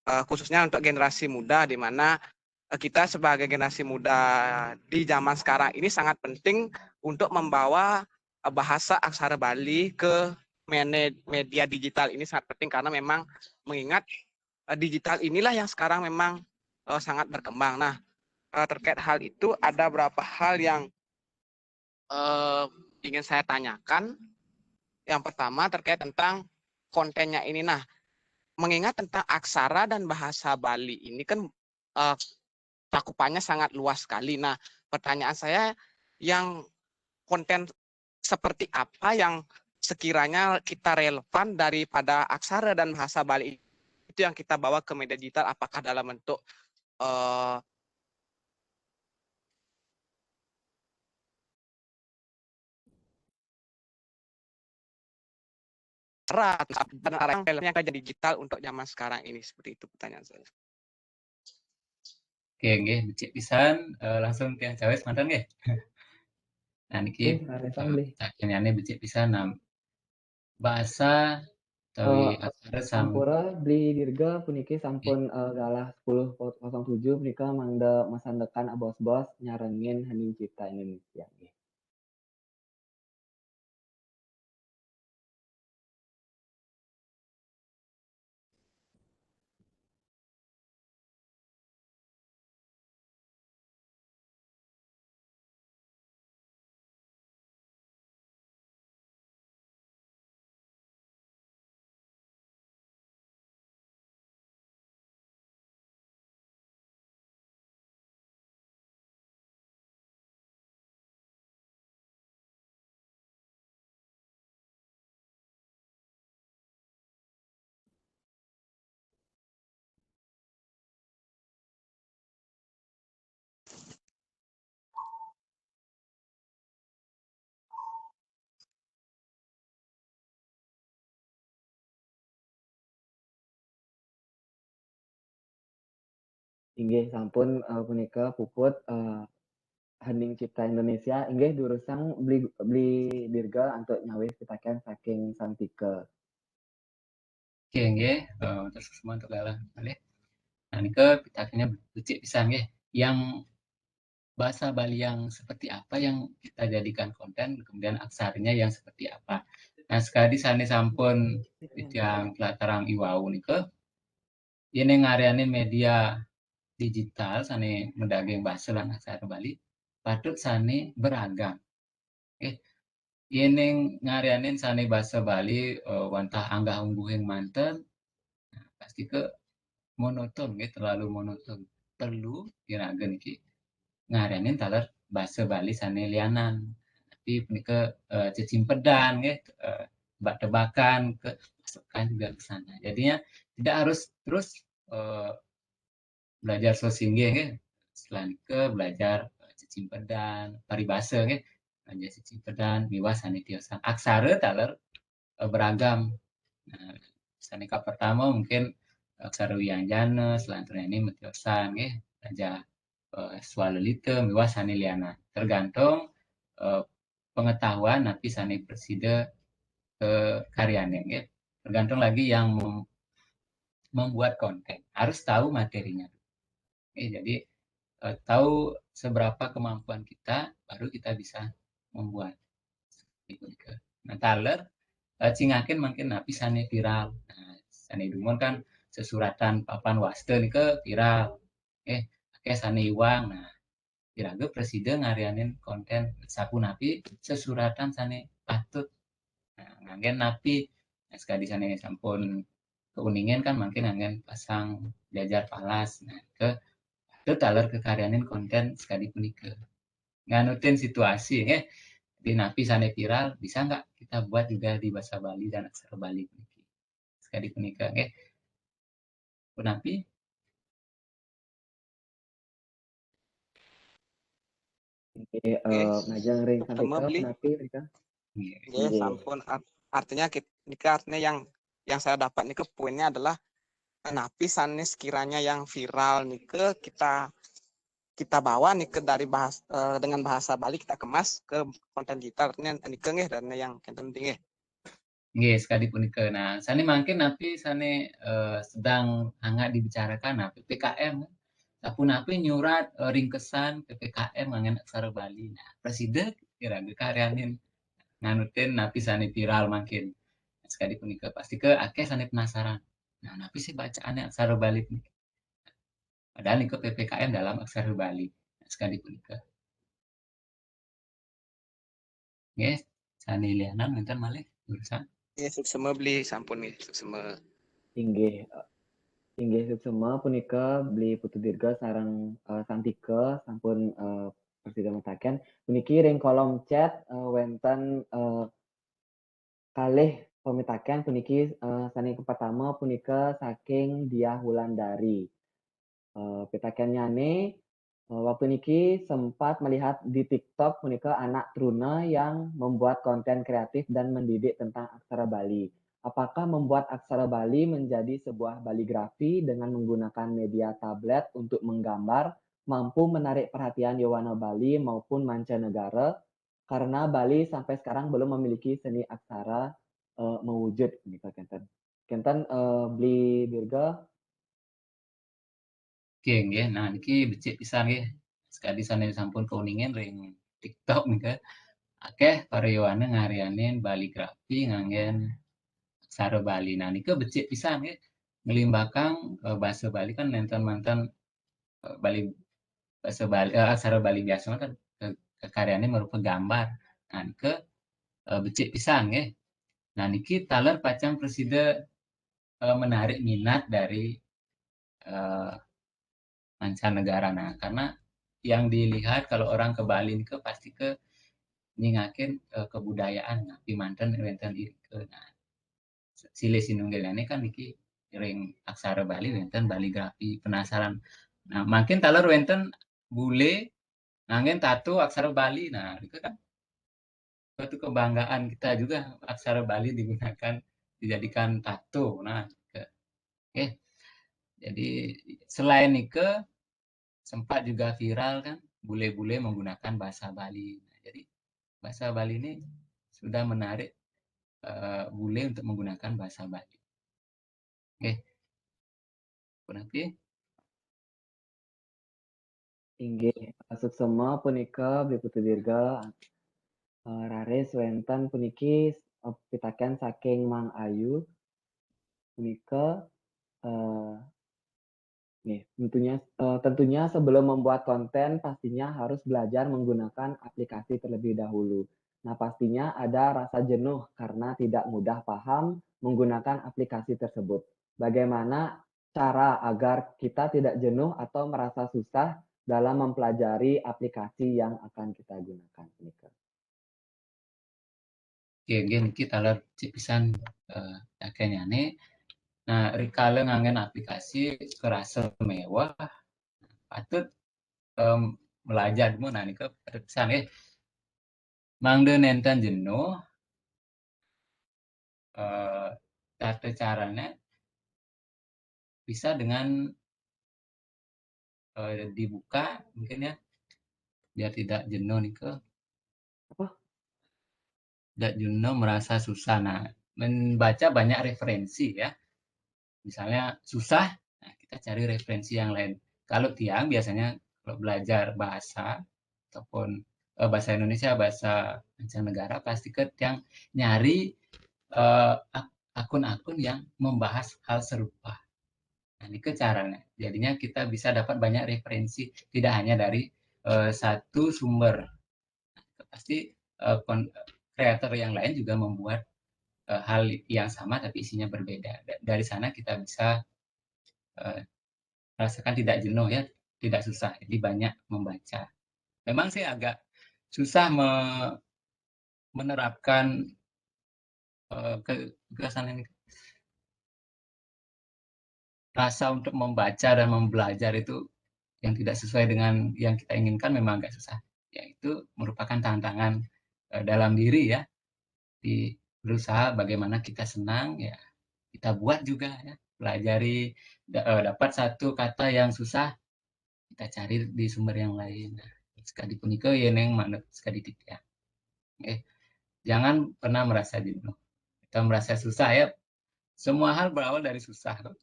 eh, khususnya untuk generasi muda, di mana, eh, kita sebagai generasi muda di zaman sekarang ini sangat penting untuk membawa, eh, bahasa aksara Bali ke mene-, media digital. Ini sangat penting karena memang mengingat, eh, digital inilah yang sekarang memang, eh, sangat berkembang. Nah, eh, terkait hal itu ada beberapa hal yang, eh, ingin saya tanyakan. Yang pertama terkait tentang kontennya ini. Nah, mengingat tentang aksara dan bahasa Bali ini kan, eh, cakupannya sangat luas sekali. Nah, pertanyaan saya, yang konten seperti apa yang sekiranya kita relevan daripada aksara dan bahasa Bali itu yang kita bawa ke media digital, apakah dalam bentuk, eh, erat dan arah yang akan jadi digital untuk zaman sekarang ini? Seperti itu pertanyaan saya. Oke, nggih, becik pisan, eh, langsung titiang cawis manten nggih. Nah, niki, nggih, eh, pertanyaannya becik pisan, nah, bahasa utawi, eh, aksara sam- sampura, Bli Dirga puniki sampun, eh, galah sepuluh kosong tujuh punika mangda masandekan abos-bos nyarengin Hening Cipta Indonesia, nggih. Inggih, sampun, eh, punika puput, eh, Hening Cipta Indonesia, inggih durusang Bli, Bli Dirga antuk nyawis pitaken saking Santika. Oke, nggih, eh, terus semua untuk galah balik. Nah, ini ke pitakennya becik pisan, nggih. Yang bahasa Bali yang seperti apa yang kita jadikan konten, kemudian aksaranya yang seperti apa. Nah, sekadi sane sampun yang pelatarang iwau nika, yen ngaryanin media digital sane medaging basa lan aksara Bali, patut sane beragam. Eh, yen ngaryanin sane basa Bali, eh, wantah anggah ungguhing manten, nah, pasti ke monoton, nggih, terlalu monoton. Perlu iraga niki ngaryanin taler basa Bali sane lianan. Tapi punika, eh, cecimpedan, nggih, eh, tebak-tebakan, ke masukan juga ke sana. Jadinya tidak harus terus, eh, belajar so singgih, nggih. Selanjutnya belajar, eh, cecimpedan, paribasa, nggih. Belajar cecimpedan, miwah sane tiosan. Aksara taler, eh, beragam. Nah, sane kapertama mungkin aksara wianjana, selanjutnya ini metiosan, nggih. Belajar, eh, swalelita, miwah sane lianan. Tergantung, eh, pengetahuan napi sane prasida kekaryanin, nggih. Tergantung lagi yang mem-, membuat konten. Harus tahu materinya. Nggih, jadi, eh, tahu seberapa kemampuan kita, baru kita bisa membuat. Nah, taler, eh, cingakin mungkin napi sane viral. Nah, sane dumun kan sesuratan papan wasta nika viral. Eh, akeh sane iwang. Nah, iraga prasida ngaryanin konten sapunapi sesuratan sane patut. Nah, nganggen napi, nah, sekadi sane sampun keuningin kan mungkin nganggen pasang jajar palas. Nah, ke patut taler kekaryanin konten sekadi punika. Nganutin situasi, nggih. Di napi sane viral, bisa nggak kita buat juga di bahasa Bali dan aksara Bali puniki? Sekadi punika, nggih. Punapi? Nggih, eh, majeng ring Santika, punapi, Rika? Nggih, sampun. Art-, artinya kita, nika artinya yang, yang saya dapat nika poinnya adalah, eh, napi sane sekiranya yang viral nika kita, kita bawa nika dari bahas-, eh, dengan bahasa Bali kita kemas ke konten digital. Artinya nika nggih, dan yang penting nggih. Nggih, sekadi punika. Nah, sane mangkin napi sane, eh, sedang hangat dibicarakan, nah, P P K M. Sapunapi nyurat, eh, ringkesan P P K M nganggen aksara Bali. Nah, prasida iraga karyanin nganutin napi sane viral mangkin. Sekadi punika, pasti ke akeh sane penasaran. Nah, napi sih bacaane aksara Bali puniki? Padahal nika P P K M dalam aksara Bali. Nah, sekadi punika. Nggih, sane lianan wenten malih durusang? Nggih, suksema Bli, sampun nggih, suksema. Inggih, eh, inggih suksema punika Bli Putu Dirga sareng, eh, Santika sampun, eh, prasida mataken. Puniki ring kolom chat, eh, wenten, eh, kalih pamitaken puniki, eh, sane kapertama punika saking Diah Wulandari. Eh, pitakennyane, eh, waktu niki sempat melihat di TikTok punika anak truna yang membuat konten kreatif dan mendidik tentang aksara Bali. Apakah membuat aksara Bali menjadi sebuah baligrafi dengan menggunakan media tablet untuk menggambar mampu menarik perhatian yowana Bali maupun mancanegara, karena Bali sampai sekarang belum memiliki seni aksara, eh, mewujud, gitu, kenten. Kenten, eh, Bli Dirga. Oke, nggih. Nah, niki becik pisan, nggih. Sekadi sane sampun kauningin ring TikTok nika. Akeh para yowana ngaryanin baligrafi nganggen aksara Bali. Nah, nika becik pisan, nggih. Nglimbakang, eh, basa Bali kan nenten manten, eh, Bali, basa Bali, eh, aksara Bali biasa kan ke-, kekaryane merupa gambar. Nah, nika, eh, becik pisan, nggih. Nah, niki taler pacang prasida, eh, menarik minat dari, eh, mancanegara. Nah, karena yang dilihat kalau orang ke Bali nika pasti ke nyingakin, eh, kebudayaan, nah, pimanten wenten irika. Nah, silih sinunggilane kan niki ring aksara Bali wenten baligrafi, penasaran. Nah, mungkin taler wenten bule nganggen tato aksara Bali. Nah, itu kan suatu kebanggaan kita juga aksara Bali digunakan, dijadikan tato. Nah, ke-, oke. Jadi selain nika sempat juga viral kan, bule-bule menggunakan bahasa Bali. Nah, jadi bahasa Bali ini sudah menarik, eh, bule untuk menggunakan bahasa Bali. Oke. Punapi? Inggih, suksema punika Bli Putu Dirga. Eh, raris wénten puniki, eh, pitakén saking Mang Ayu. Punika, eh, nih, tentunya, eh, tentunya sebelum membuat konten, pastinya harus belajar menggunakan aplikasi terlebih dahulu. Nah, pastinya ada rasa jenuh karena tidak mudah paham menggunakan aplikasi tersebut. Bagaimana cara agar kita tidak jenuh atau merasa susah dalam mempelajari aplikasi yang akan kita gunakan? Nika. Oke, nggih niki taler cik pisan, eh, akéh nyané. Nah, rikala nganggén aplikasi kerasa méwah, patut, em, belajar dulu, nah nika patut pisan nggih. Mangda nénten jenuh, eh, tata caranya bisa dengan, eh, dibuka mungkin ya, biar tidak jenuh nika. Apa? Tidak jenuh merasa susah. Nah, membaca banyak referensi ya. Misalnya susah, nah kita cari referensi yang lain. Kalau tiang biasanya kalau belajar bahasa ataupun, eh, bahasa Indonesia, bahasa mancanegara, pasti ke tiang nyari, eh, ak-, akun-akun yang membahas hal serupa. Nah, ini ke caranya. Jadinya kita bisa dapat banyak referensi, tidak hanya dari, eh, satu sumber. Nah, pasti, eh, kon-, kreator yang lain juga membuat, eh, hal yang sama tapi isinya berbeda. Da-, dari sana kita bisa, eh, rasakan tidak jenuh ya, tidak susah. Jadi banyak membaca. Memang sih agak susah me-, menerapkan, eh, ke-, kesan ini. Rasa untuk membaca dan membelajar itu yang tidak sesuai dengan yang kita inginkan memang agak susah. Ya, itu merupakan tantangan, eh, dalam diri ya. Di berusaha bagaimana kita senang, ya kita buat juga ya. Pelajari, da-, eh, dapat satu kata yang susah, kita cari di sumber yang lain. Nah, sekadi punika ya neng manut sekadi titiang. Eh, jangan pernah merasa jenuh atau merasa susah ya. Semua hal berawal dari susah kok.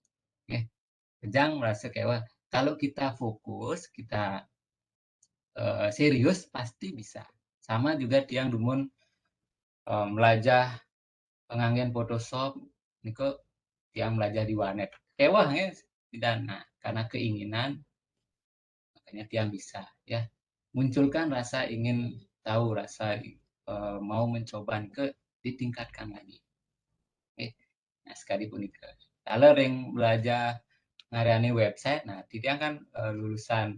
Eh, jangan merasa kecewa. Kalau kita fokus, kita, eh, serius, pasti bisa. Sama juga tiang dumun, eh, melajah penganggén Photoshop, niku tiang melajah di warnet. Kecewa nggih, tidak. Nah, karena keinginan, makanya tiang bisa ya. Munculkan rasa ingin tahu, rasa, eh, mau mencoba ke ditingkatkan lagi. Oke. Nah, sekadi punika. Taler ring belajar ngaryani website, nah, tiang kan, eh, lulusan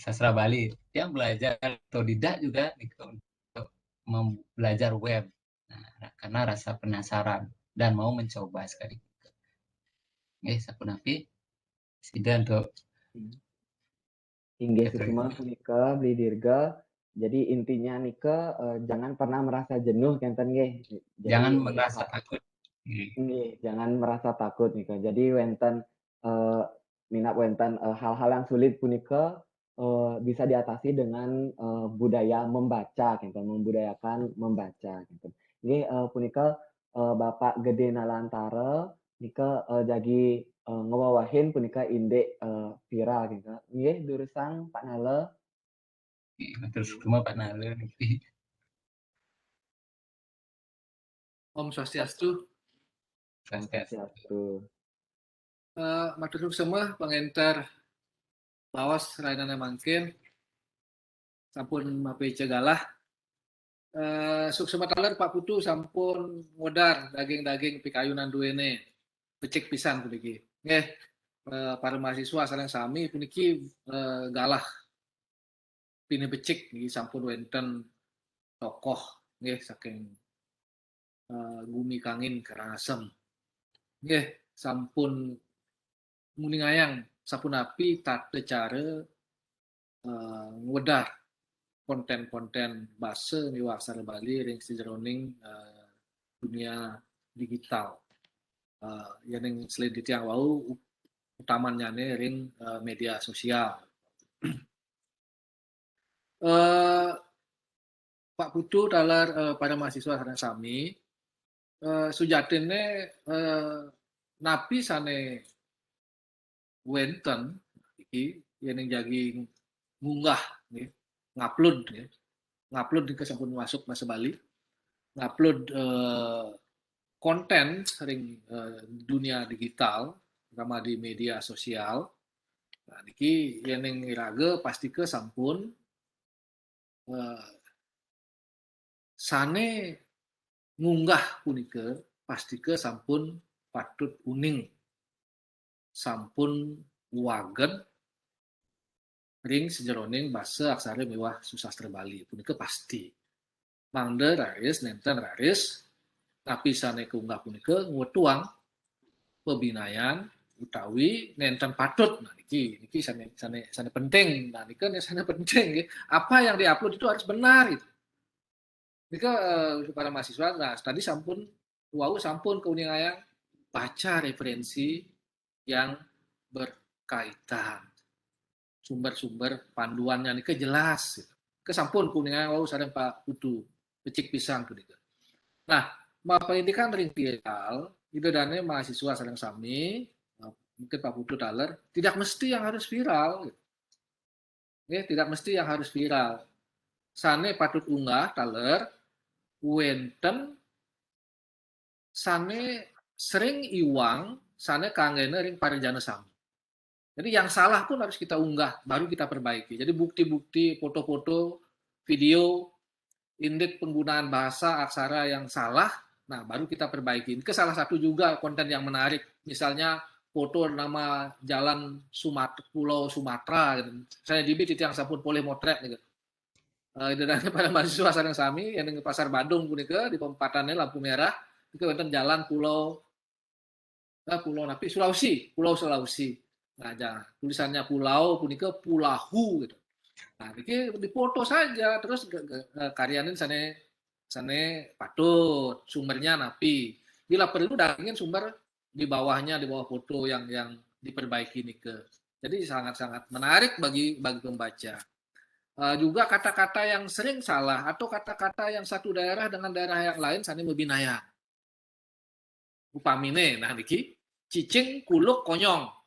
sastra Bali. Tiang belajar otodidak juga niku untuk mem-, belajar web. Nah, karena rasa penasaran dan mau mencoba sekadi punika. Nggih, sapunapi? Sida untuk Inggih, suksma punika Bli Dirga. Jadi intinya nika, eh, jangan pernah merasa jenuh, kénten nggih. Jadi, jangan merasa takut. Hmm. Nggih, jangan merasa takut nika. Jadi wénten, eh, minab wénten, eh, hal-hal yang sulit punika, eh, bisa diatasi dengan, eh, budaya membaca, kénten, membudayakan membaca, kénten. Nggih, eh, punika, eh, Bapak Gedé Nalantara nika, eh, jagi, eh, ngwewehin punika indik, eh, Vira, kénten. Nggih, durusang Pak Nala. Nggih, matur suksma Pak Nala niki. Om Swastiastu. Swastiastu. Swastiastu. Eh, matur suksma pangénter baos rahinané mangkin. Sampun mapica galah. Eh, suksma taler Pak Putu sampun ngwedar daging-daging pikayunan duéné. Becik pisan puniki. Nggih, eh, para mahasiswa sareng sami puniki, eh, galah pinibecik nggih, sampun wénten tokoh nggih saking, eh, Gumi Kangin Karangasem. Nggih, sampun nguningayang sapunapi tata cara, eh, ngwedar kontén-kontén basa miwah aksara Bali ring sajeroning, eh, dunia digital. Eh, yéning selain titiang wau, u-, utamannyané ring, eh, média sosial. Eh, Pak Putu taler, eh, para mahasiswa sareng sami, eh, sujatiné, eh, napi sané wénten iki yéning jagi ngunggah nggih, ngupload nggih. Ngupload nika sampun masuk basa Bali. Ngupload, eh, kontén ring, eh, dunia digital, terutama di media sosial. Nah, niki yéning iraga pastika sampun, eh, sané ngunggah punika pastika sampun patut uning, sampun waged ring sajeroning basa aksara miwah susastra Bali. Punika pasti. Mangda raris, nénten raris, napi sané kaunggah punika ngwetuang pabinayan utawi nénten patut. Nah, niki, niki sané, sané, sané penting. Nah, nika sané penting, nggih. Apa yang diupload itu harus benar, gitu. Nika, eh, para mahasiswa, nah, tadi sampun, wau sampun kauningayang baca referensi yang berkaitan. Sumber-sumber panduannya nika jelas, gitu. Nika sampun kauningayang wau sareng Pak Putu, becik pisan punika. Nah, mapaindikan ring viral, Ida dané mahasiswa sareng sami, eh, mungkin Pak Putu taler, tidak mesti yang harus viral, gitu. Nggih, tidak mesti yang harus viral. Sané patut unggah taler, wénten sané sering iwang, sané kanggéna ring parajana sami. Jadi yang salah pun harus kita unggah, baru kita perbaiki. Jadi bukti-bukti, foto-foto, video, indik penggunaan bahasa aksara yang salah, nah, baru kita perbaiki. Ini salah satu juga konten yang menarik. Misalnya foto nama jalan Sumat-, Pulau Sumatera, gitu. Saya dibi titiang sampun polih motret, gitu. Eh, Ida dané para mahasiswa sareng sami, yéning Pasar Badung punika di pempatannya lampu merah, itu wénten jalan Pulau, eh, Pulau napi, Sulawesi, Pulau Sulawesi. Nah, ja-, tulisannya pulau punika Pulahu, gitu. Nah, niki dipoto saja, terus ge-, ge-, eh, karyanin sané, sané patut, sumbernya napi. Bila perlu dagingin sumber di bawahnya, di bawah foto yang, yang diperbaiki nika. Jadi sangat-sangat menarik bagi, bagi pembaca. Eh, juga kata-kata yang sering salah atau kata-kata yang satu daerah dengan daerah yang lain sané mabinayan. Upaminé, nah niki, cicing, kuluk, konyong.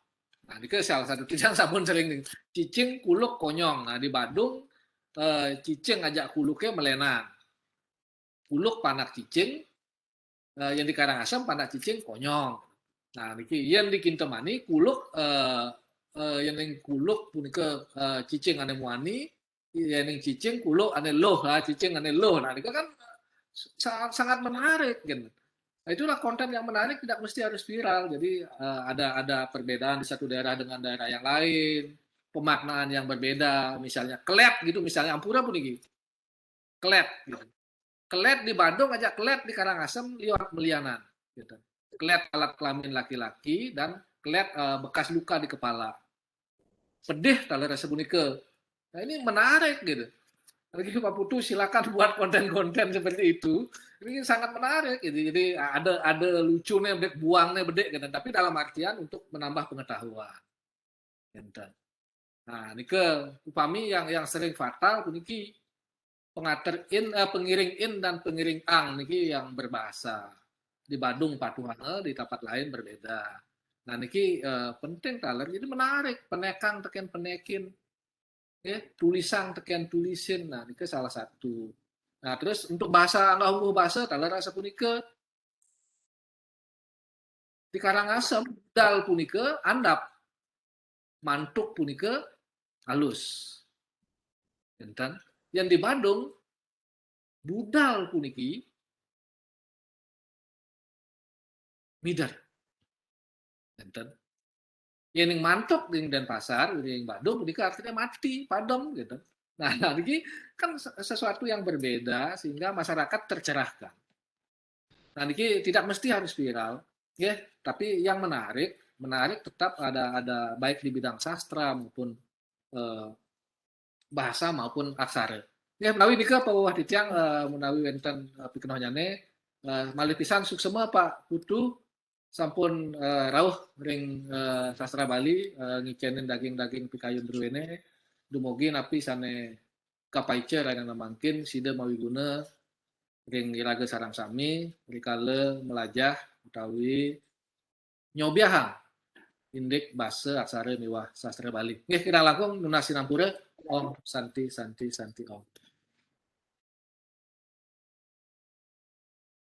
Nah, niki salah satu titiang sampun sering nih. Cicing, kuluk, konyong. Nah, di Badung, eh, cicing ajak kuluké malénan. Kuluk panak cicing, eh, yén di Karangasem panak cicing, konyong. Nah, niki yén di Kintamani kuluk, eh, eh, yén ring kuluk punika, eh, cicing ané muani, yén ring cicing kuluk ané luh, ah, cicing ané luh. Nah, nika kan sa-, sangat menarik, gitu. Nah, itulah konten yang menarik, tidak mesti harus viral. Jadi, eh, ada, ada perbedaan di satu daerah dengan daerah yang lain, pemaknaan yang berbeda, misalnya kelét gitu, misalnya ampura puniki. Kelét gitu. Kelét di Badung ajak kelét di Karangasem liwat malianan, gitu. Kelét alat kelamin laki-laki dan kelét, eh, bekas luka di kepala. Pedih taler sapunika. Nah, ini menarik gitu. Lagi Pak Putu silakan buat konten-konten seperti itu. Ini sangat menarik gitu. Jadi ada, ada lucunya bedik, buangnya bedik gitu. Tapi dalam artian untuk menambah pengetahuan. Enten. Nah, nika upami yang, yang sering fatal puniki pengater in, eh, pengiring in dan pengiring ang niki yang berbahasa. Di Badung patuhana, di tempat lain berbeda. Nah, niki, eh, penting taler. Jadi menarik, penekang tekén penekin. Ya, tulisang tekén tulisin. Nah, niki salah satu. Nah, terus untuk bahasa, anggah ungguh bahasa, taler sapunika. Di Karangasem, budal punika andap, mantuk punika alus. Enten. Yén di Badung, budal puniki mider. Enten. Yén ning mantuk ning Denpasar, ning Badung, punika artinya mati, padem gitu. Nah, niki kan se-, sesuatu yang berbeda sehingga masyarakat tercerahkan. Nah, niki tidak mesti harus viral, ya, tapi yang menarik, menarik tetap ada, ada baik di bidang sastra maupun, eh, bahasa maupun aksara. Ya, menawi nika paweweh titiang, eh, menawi wénten, eh, pikenohnyané, eh, malih pisan suksma Pak Putu sampun, eh, rauh ring, eh, sastra Bali, eh, ngicénin daging-daging pikayun druéné, dumugi napi sané kapaica rahina mangkin sida mawiguna ring iraga sareng sami rikala melajah utawi nyobiahang indik basa aksara miwah sastra Bali. Nggih, kirang langkung nunas sinampura. Om Santi, Santi, Santi Om.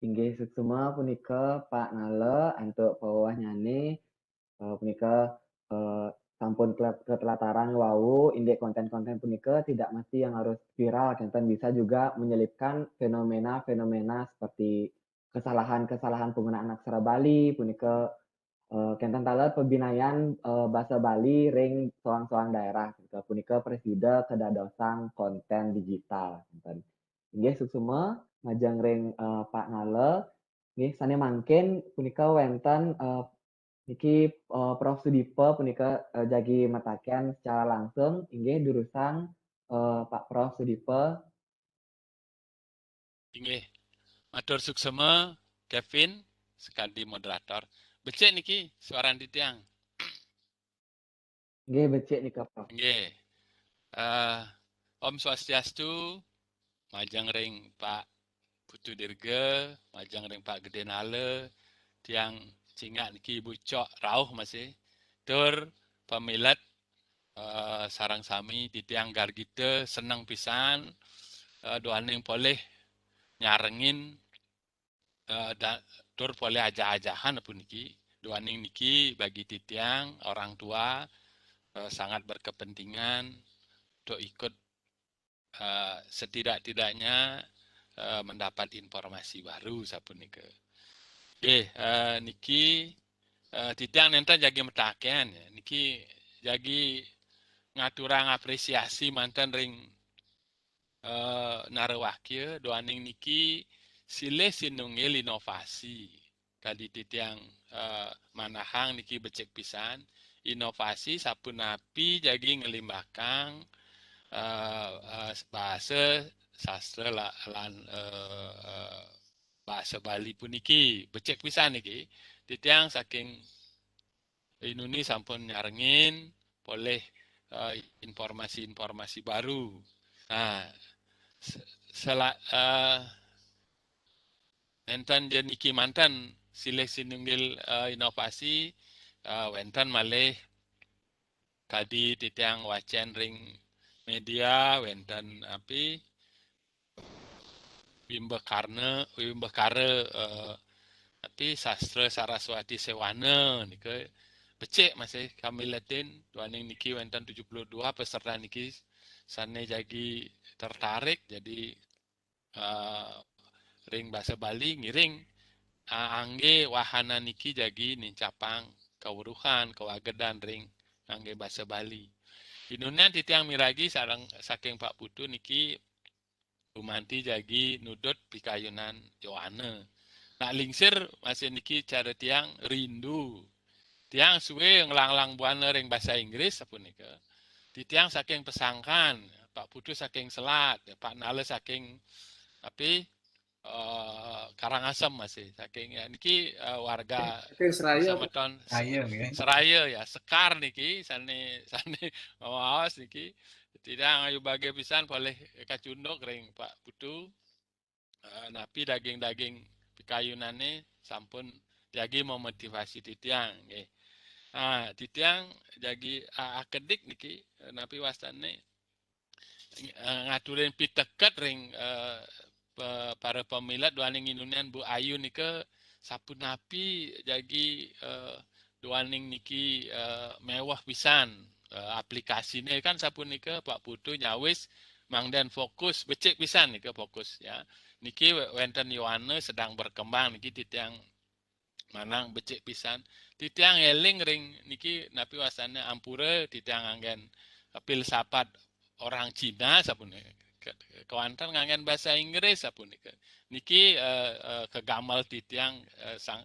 Inggih, suksma punika Pak Nala antuk pawewahnyané, eh, punika, eh, sampun kela-, ketelataran wau indik konten-konten punika tidak mesti yang harus viral, kénten bisa juga menyelipkan fenomena-fenomena seperti kesalahan-kesalahan penggunaan aksara Bali punika, eh, kénten taler pabinayan, eh, basa Bali ring soang-soang daerah punika, punika prasida kadadosang konten digital, kénten. Inggih, suksma majeng ring, eh, Pak Nala. Nggih, sané mangkin punika wénten, eh, niki, eh, Prof Sudipa punika, eh, jagi mataken secara langsung, inggih durusang, eh, Pak Prof Sudipa. Inggih. Matur suksma Kevin sekadi moderator. Becik niki suaran titiang. Nggih, becik nika, Prof. Nggih. Eh, Om Swastiastu, majeng ring Pak Putu Dirga, majeng ring Pak Gedé Nala, tiang cingak niki bucok rauh masih. Tur pamilet, eh, sareng sami titiang gargita seneng pisan, eh, duaning polih nyarengin, eh, da-, tur polih ajah-ajahan puniki. Duaning niki bagi titiang orang tua, eh, sangat berkepentingan untuk ikut, eh, setidak-tidaknya, eh, mendapat informasi baru sapunika. Nggih, eh, niki, eh, titiang nénten jagi mataken, ya. Niki jagi ngaturang apresiasi manten ring, eh, narawakya, duaning niki silih sinunggil inovasi. Kadi titiang, eh, manahang niki becik pisan. Inovasi sapunapi jagi nglimbakang, eh, eh, bahasa sastra la-, lan, eh, eh, bahasa Bali puniki. Becik pisan niki. Titiang saking inuni sampun nyarengin polih, eh, informasi-informasi baru. Nah, se-, sela-, eh, nénten ja niki manten silih sinunggil, eh, inovasi, eh, wénten malih kadi titiang wacén ring media, wénten api, Wimbakarna, Wimbakara, eh, api, Sastra Saraswati Sewana nika becik masih kamiletin, duaning niki wénten tujuh puluh dua peserta niki sané jagi tertarik, jadi, eh, ring basa Bali ngiring, eh, anggé wahana niki jagi nincapang kaweruhan, kawagedan ring nganggé basa Bali. Inunian titiang miragi sareng saking Pak Putu niki gumanti jagi nudut pikayunan Yowana. Nak lingsir masih niki cara tiang rindu. Tiang suwe nglanglang buana ring basa Inggris sapunika. Titiang saking Pesangkan, Pak Putu saking Selat, Pak Nala saking, tapi, eh, Karangasem masih. Saking, ya, niki, eh, warga Saking Seraya, Pak. Semeton Seraya, ya. Seraya, ya, Sekar niki, sané, sané mawaos niki. Titiang ayu bagia pisan polih kacunduk ring Pak Putu. Eh, napi daging-daging pikayunané sampun jagi memotivasi titiang, nggih. Ah, titiang jagi, ah, akedik niki, eh, napi wastané, eh, ngaturin piteket ring, eh, pe-, para pamilet duaning inunian Bu Ayu nika sapunapi jagi, eh, duaning niki, eh, mewah pisan, eh, aplikasiné kan sapunika Pak Putu nyawis mangdan fokus becik pisan nika fokus ya. Niki wé-, wénten Yowana sedang berkembang niki titiang manang becik pisan. Titiang éling ring niki napi wastané ampura titiang anggén filsafat orang Cina sapunika. Ke-, kewanten nganggén basa Inggris sapunika. Niki, eh, eh, kegamel titiang, eh, sang,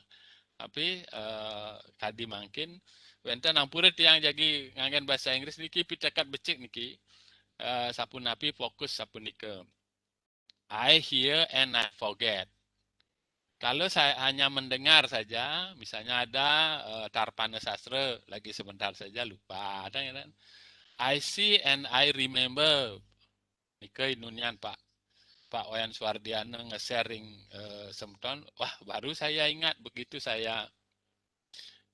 api, eh, kadi mangkin wénten ampura tiang jagi nganggén basa Inggris niki piteket becik niki, eh, sapunapi fokus sapunika. I hear and I forget. Kalau saya hanya mendengar saja, misalnya ada, eh, Tarpana Sastra, lagi sebentar saja lupa, ada ya kan? I see and I remember. Nika inunian Pak Pak Wayan Suwardiana nge-share ring eh, semeton, wah, baru saya ingat begitu saya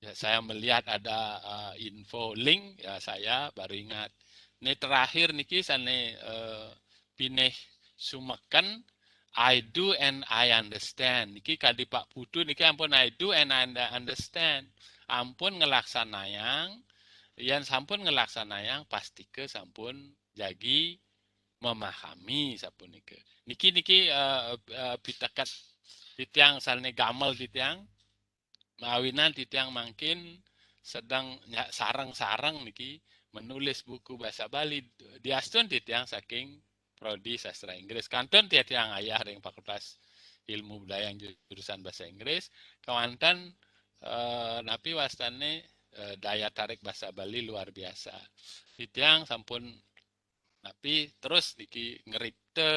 ya, saya melihat ada uh, info link, ya saya baru ingat. Ini terakhir niki sane uh, pinih sumeken, "I do and I understand." Niki kadi Pak Putu niki ampun "I do and I understand." Ampun ngelaksanayang, yen sampun ngelaksanayang, pastika sampun jagi memahami sapunika. Niki niki uh, uh, piteket titiang sane gamel titiang, mawinan titiang mangkin sedang sareng-sareng niki menulis buku basa Bali. Diastun titiang saking Prodi Sastra Inggris. Kantun titiang ayah ring Fakultas Ilmu Budaya jurusan Bahasa Inggris. Kewanten eh, napi wastane eh, daya tarik basa Bali luar biasa. Titiang sampun napi terus niki ngeripta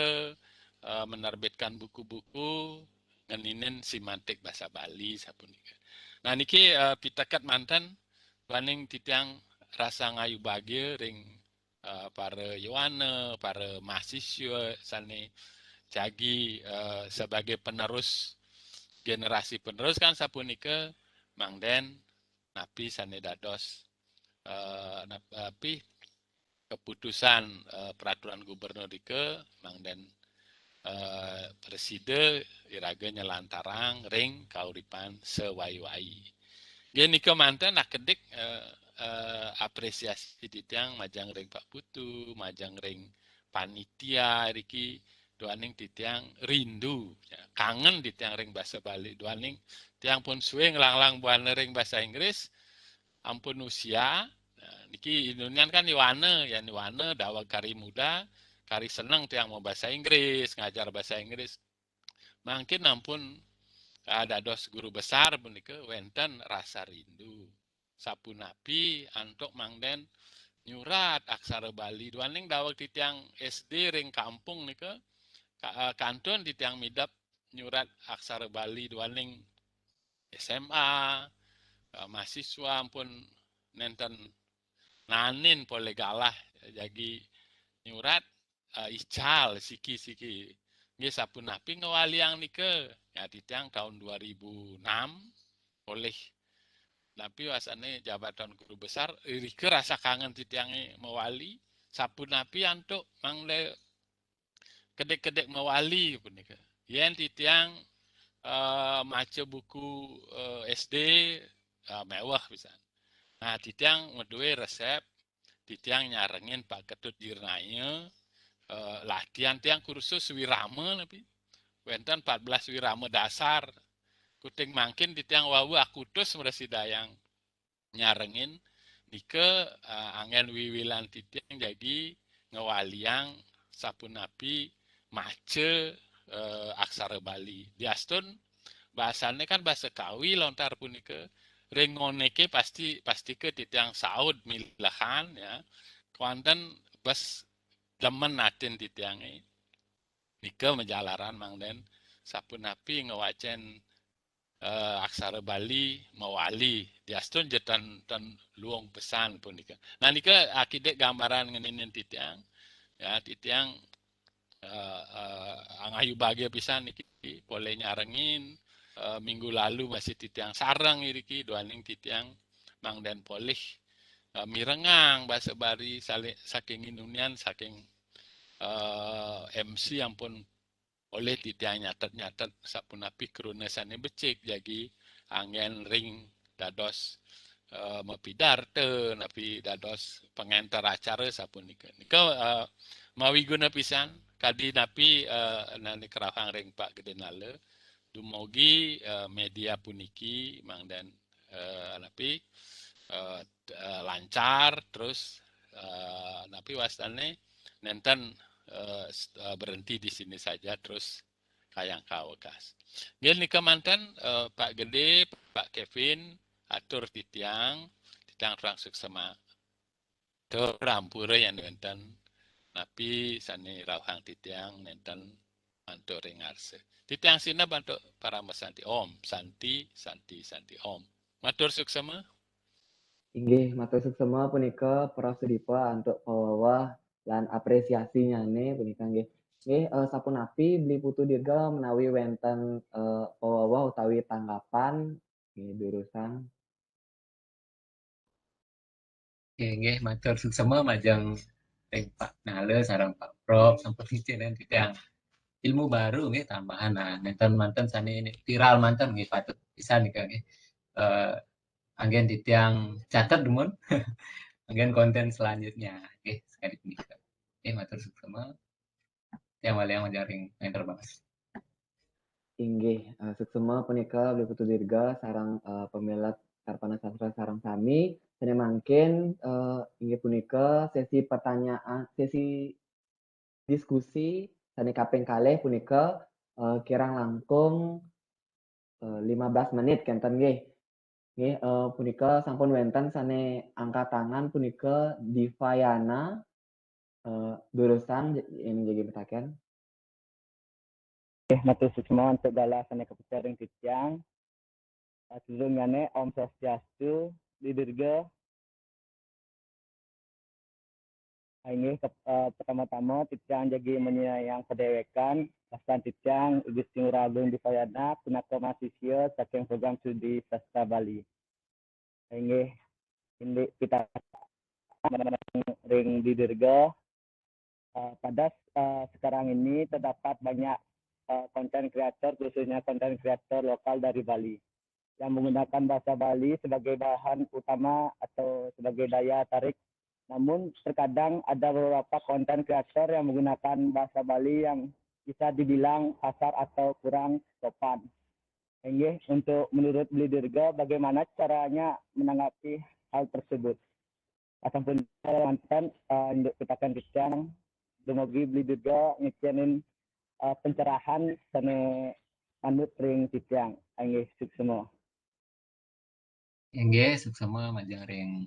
eh, menerbitkan buku-buku ngeninin simantik basa Bali sapunika. Nah niki eh, piteket manten duaning titiang rasa ngayu bagia ring eh, para yowana, para mahasiswa sane jagi eh, sebagai penerus generasi penerus kan sapunika mangden napi sane dados eh, napi keputusan eh, peraturan gubernur nika mangden eh, presida iraga nyelantarang ring kauripan sewai-wai. Nggih nika manten akedik eh, eh, apresiasi titiang majeng ring Pak Putu, majeng ring panitia riki duaning titiang rindu, ya, kangen titiang ring basa Bali, duaning tiang pun suwe nglanglang buana ring basa Inggris, ampun usia. Nah, niki inunian kan iwana, ya iwana daweg kari muda, kari seneng tiang mau bahasa Inggris, ngajar bahasa Inggris. Mangkin ampun ah, dados guru besar punika wenten rasa rindu. Sapunapi antuk mangden nyurat aksara Bali duaning daweg titiang S D ring kampung nika ka, eh, kantun titiang midep nyurat aksara Bali duaning S M A, eh, mahasiswa ampun nenten nanin polih galah jagi nyurat eh, ical siki-siki. Nggih sapunapi ngewaliang nika? Ya titiang tahun dua ribu enam olih napi wasane jabatan guru besar, rika rasa kangen titiange mewali, sapunapi antuk mangda kedik-kedik mewali punika. Yen titiang eh, maca buku eh, S D eh, mewah pisan. Nah, titiang ngeduwe resep, titiang nyarengin Pak Ketut Jirnaya, eh, latihan tiang kursus wirama napi. Wenten empat belas wirama dasar. Kuting mangkin titiang wau akutus mresidayang nyarengin nika eh, anggen wiwilan titiang jagi ngewaliang sapunapi maca eh, aksara Bali. Diastun bahasane kan bahasa Kawi lontar punika ring ngoneke pasti pastika titiang saud milehan ya. Kewanten bes demen atin titiange. Nika majalaran mangden sapunapi ngewacen eh, aksara Bali mawali. Diastun ja tan tan luung pesan punika. Nah nika akidik gambaran ngeninin titiang. Ya, titiang eh, eh, ngayu bagia pisan niki polih nyarengin eh, minggu lalu masih titiang sareng iriki duaning titiang mangden polih eh, mirengang basa Bali sale- saking inunian saking eh, M C ampun olih titiang nyatet-nyatet sapunapi kruna sane becik jagi anggen ring dados eh, mapidarta napi dados pangenter acara sapunika. Nika eh, mawiguna pisan kadi napi eh, nane kerahang ring Pak Gede Nala dumugi eh, media puniki mangdan eh, napi eh, eh, lancar terus eh, napi wastane nenten eh, s- eh, berhenti di sini saja terus kayang kawekas. Nggih nika manten eh, Pak Gede, Pak Kevin, atur titiang, titiang terang suksema. Tur ampura yen wenten napi sane rauhang titiang nenten antuk ring ngarsa. Titiang sineb antuk parama santi. Om, santi, santi, santi. Om. Matur suksema. Inggih, matur suksema punika para sudipa antuk paweweh lan apresiasinya nih punika nggih. Nggih, eh, sapunapi Beli Putu Dirga menawi wenten, eh, pawewehan utawi tanggapan nggih durusang. Oke, nggih, matur suksema majeng ring Pak Nala sareng Pak Prof sampun ngicénin titiang ilmu baru nggih tambahan. Nah, nénten manten sané ini viral manten nggih patut pisan nika nggih. Eh, anggén titiang catet dumun. Anggén konten selanjutnya nggih sekadi punika. Nggih, matur suksema. Tiang waliang majaring enter banget. Inggih, eh, suksema punika Beli Putu Dirga sareng, eh, pamilet Karpana Sastra sareng sami. Sané mangkin, eh, inggih punika sesi pertanyaan, sesi diskusi sané kaping kalih punika, eh, kirang langkung, eh, lima belas menit kénten nggih. Nggih, eh, punika sampun wénten sané angkat tangan punika Divayana, eh, durusang j-, ing jaga betaken. Nggih, matur suksma untuk galah sané kapicayang titiang. Eh, sadurungné Om Swastiastu, Beli Dirga. Inggih, ke-, eh, pertama-tama titiang jagi manyinayang padéwékan, wastan titiang I Gusti Ngurah Agung Divayana, pinaka mahasiswa saking program studi sastra Bali. Inggih, indik kita ring Beli Dirga. Eh, pada, eh, sekarang ini terdapat banyak, eh, konten kreator, khususnya konten kreator lokal dari Bali yang menggunakan bahasa Bali sebagai bahan utama atau sebagai daya tarik. Namun, terkadang ada beberapa konten kreator yang menggunakan bahasa Bali yang bisa dibilang kasar atau kurang sopan. Inggih, untuk menurut Beli Dirga, bagaimana caranya menanggapi hal tersebut? Sampun manten, eh, indik pitaken titiang, dumugi Beli Dirga ngicénin, eh, pencerahan sané manut ring titiang. Inggih, suksma. Inggih, suksma majeng ring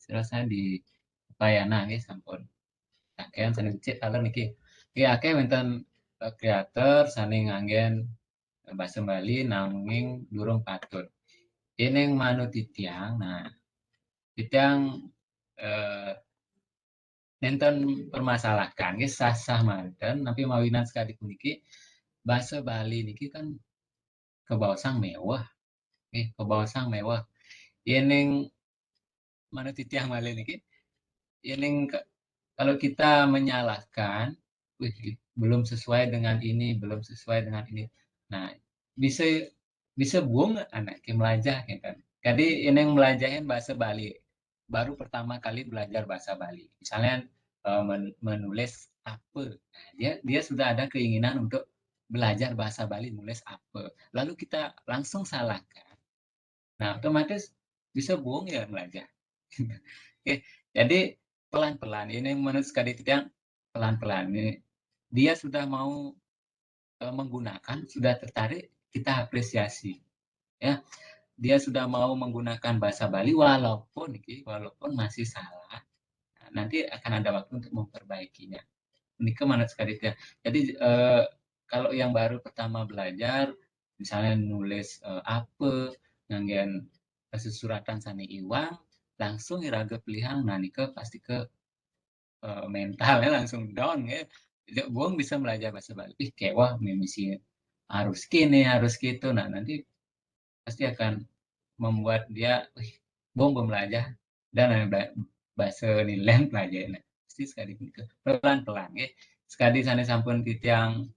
sira sami Divayana nggih sampun. Akéh sané becik taler niki. Nggih, akéh wénten, eh, kreator sané nganggén basa Bali nanging durung patut. Yén ing manut titiang, nah, titiang, eh, nénten permasalahkan, nggih, sah-sah manten, napi mawinan sekadi puniki, basa Bali niki kan kabaosang méweh. Nggih, kabaosang méweh. Yén ing manut titiang malih niki, yén ing ke-, kalau kita menyalahkan, "Wih, belum sesuai dengan ini, belum sesuai dengan ini." Nah, bisa, bisa buung anaké melajah, gitu. Jadi, yén ing melajahin bahasa Bali, baru pertama kali belajar bahasa Bali. Misalnya, eh, men-, menulis apa. Nah, dia, dia sudah ada keinginan untuk belajar bahasa Bali, nulis apa. Lalu kita langsung salahkan. Nah, otomatis bisa buung ya melajah. Oke, jadi pelan-pelan. Ini menurut sekadi titiang pelan-pelan. Ini dia sudah mau, eh, menggunakan, sudah tertarik, kita apresiasi. Ya, dia sudah mau menggunakan bahasa Bali walaupun, iki, walaupun masih salah. Nah, nanti akan ada waktu untuk memperbaikinya. Nika manut sekadi titiang. Jadi, eh, kalau yang baru pertama belajar, misalnya nulis, eh, apa, nganggén sesuratan sané iwang, langsung iraga pelihang, nah nika pasti ke, eh, mentalnya langsung down ya. Tidak buung bisa melajah bahasa Bali. Ih, kéweh mimisi harus kini, harus gitu. Nah, nanti pasti akan membuat dia, "Wih, buung melajah." Dan ada bela-, bahasa nilen pelajah. Nah, pasti sekadi gitu. Pelan-pelan ya. Sekadi sané sampun titiang,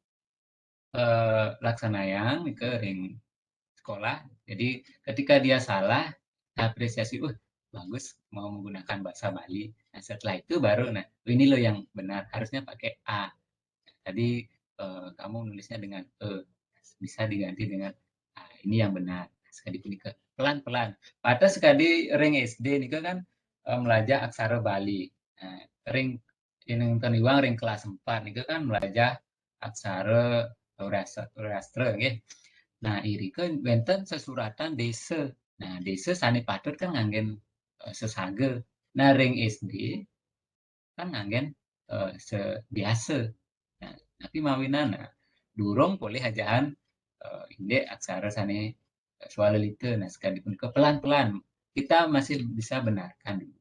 eh, laksanayang ke ring sekolah. Jadi ketika dia salah, apresiasi, "Uh, bagus mau menggunakan bahasa Bali." Nah, setelah itu baru, "Nah, ini loh yang benar, harusnya pakai A. Tadi, eh, kamu nulisnya dengan E, bisa diganti dengan A, ini yang benar." Sekadi punika pelan-pelan. Pada sekadi ring S D nika kan, eh, melajah aksara Bali. Nah, ring Yén ten iwang ring kelas empat nika kan melajah aksara Wreastra, Wreastra nggih. Nah, irika wénten sesuratan désa. Nah, désa sané patut kan nganggén, eh, sesaga. Nah, ring S D kan nganggén, eh, sebiasa. Nah, tapi mawinan, nah, durung polih ajahan, eh, indik aksara sané, eh, swalalita. Nah, sekadi punika pelan-pelan kita masih bisa benarkan dulu.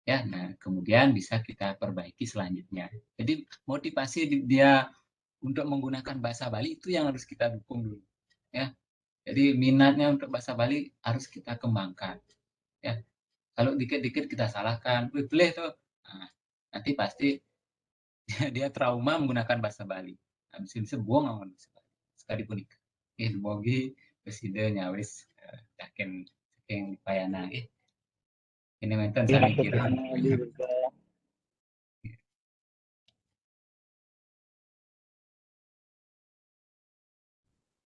Ya, nah, kemudian bisa kita perbaiki selanjutnya. Jadi motivasi di- dia untuk menggunakan bahasa Bali itu yang harus kita dukung dulu. Ya. Jadi minatnya untuk bahasa Bali harus kita kembangkan. Ya. Kalau dikit-dikit kita salahkan, "Wih, boleh tuh." Nah, nanti pasti dia trauma menggunakan bahasa Bali. Habis itu buang sama bahasa Bali. Sekali pun itu. Oke, dumugi presiden nyawis eh, yakin yakin payana. Oke. Ini mentan saya kira.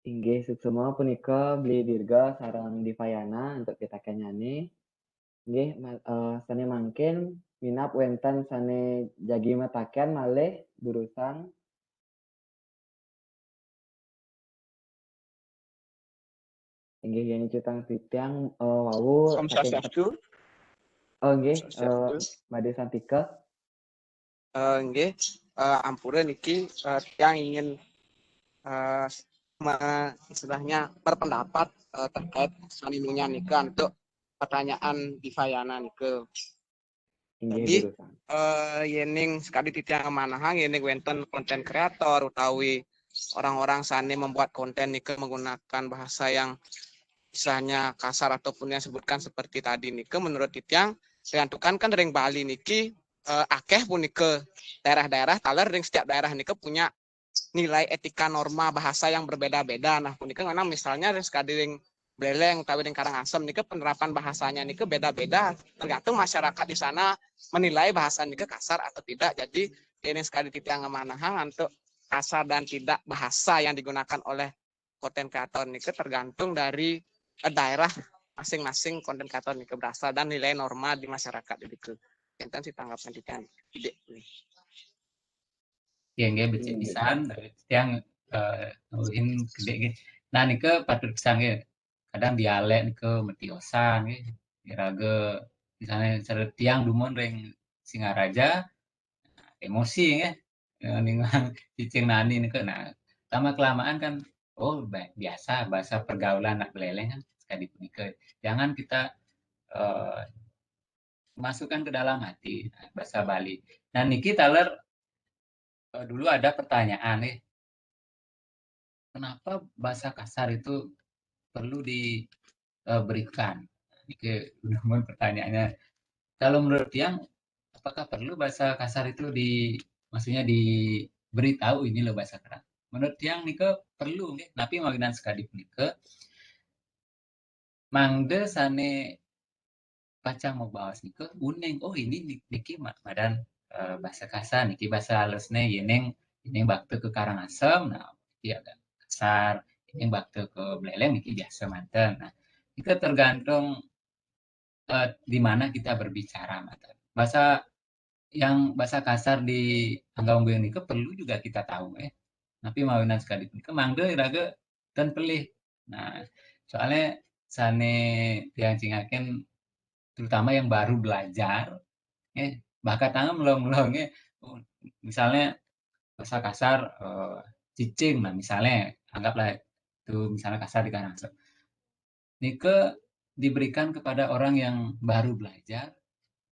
Inggih, suksma punika Bli Dirga sareng Dipayana untuk pitakennyané. Inggih, ma- eh, sané mangkin minab wénten sané jagi mataken malih durusang. Inggih, yén cetang titiang eh, wau Om saking Swastiastu. Oh, inggih, eh, Swastiastu. Made Santika. Eh, nggih, eh, ampura niki eh, tiang ingin eh, me- istilahnya berpendapat eh, terkait saninungan nika untuk pertanyaan Dipayana nika. Inggih, Jadi, durusang. Eh, yéning sekadi titiang manahang, yéning wénten konten kreator utawi orang-orang sané membuat konten nika menggunakan bahasa yang misalnya kasar ataupun yang sebutkan seperti tadi nika, menurut titiang tergantung kan ring Bali niki eh, akeh punika daerah-daerah, taler ring setiap daerah nika punya nilai etika norma bahasa yang berbeda-beda. Nah, punika ngenang misalnya ring sekadi ring Buleleng utawi ring Karangasem nika penerapan bahasanya nika beda-beda, tergantung masyarakat di sana menilai bahasa nika kasar atau tidak. Jadi ini sekadi titiang ngemanahang untuk kasar dan tidak bahasa yang digunakan oleh konten kreator nika tergantung dari eh, daerah masing-masing konten kreator nika berasal dan nilai norma di masyarakat nika. Enten sih tanggapan titiang. Ide. Ya, nggih, becik pisan, tiang eh, nuwuhin gedé nggih. Nah, nika patut pisan nggih. Kadang dialek nika metiosan nggih. Iraga misalnya cara tiang dumun ring Singaraja, emosi nggih. Eh, ningan cicing nani nika. Nah, lama kelamaan kan, oh, ba- biasa bahasa pergaulan anak Buleleng kan sekadi punika. Jangan kita eh, masukkan ke dalam hati bahasa Bali. Nah, niki taler eh, dulu ada pertanyaan nih. Kenapa bahasa kasar itu perlu diberikan? Niki namun pertanyaannya, kalau menurut tiang, apakah perlu bahasa kasar itu di maksudnya diberitahu ini loh bahasa kasar? Menurut tiang nika perlu nggih, tapi mawinan sekadi punika mangda sané pacang mabaos nika uning, oh ini ni- niki ma- madan eh, bahasa kasar, niki bahasa halusné, yéning yéning bakta ke Karangasem, nah niki agak kasar, yéning bakta ke Buleleng niki biasa manten. Nah, itu tergantung eh, di mana kita berbicara manten. Bahasa yang bahasa kasar di Angga Ungguing nika perlu juga kita tahu eh. Tapi mawinan sekadi punika mangda iraga ten pelih. Nah, soalnya sané tiang cingakin terutama yang baru belajar eh bakal tangan melong-melong eh. Oh, misalnya bahasa kasar eh, cicing, nah misalnya anggaplah itu misalnya kasar di Karangasem. Nika diberikan kepada orang yang baru belajar.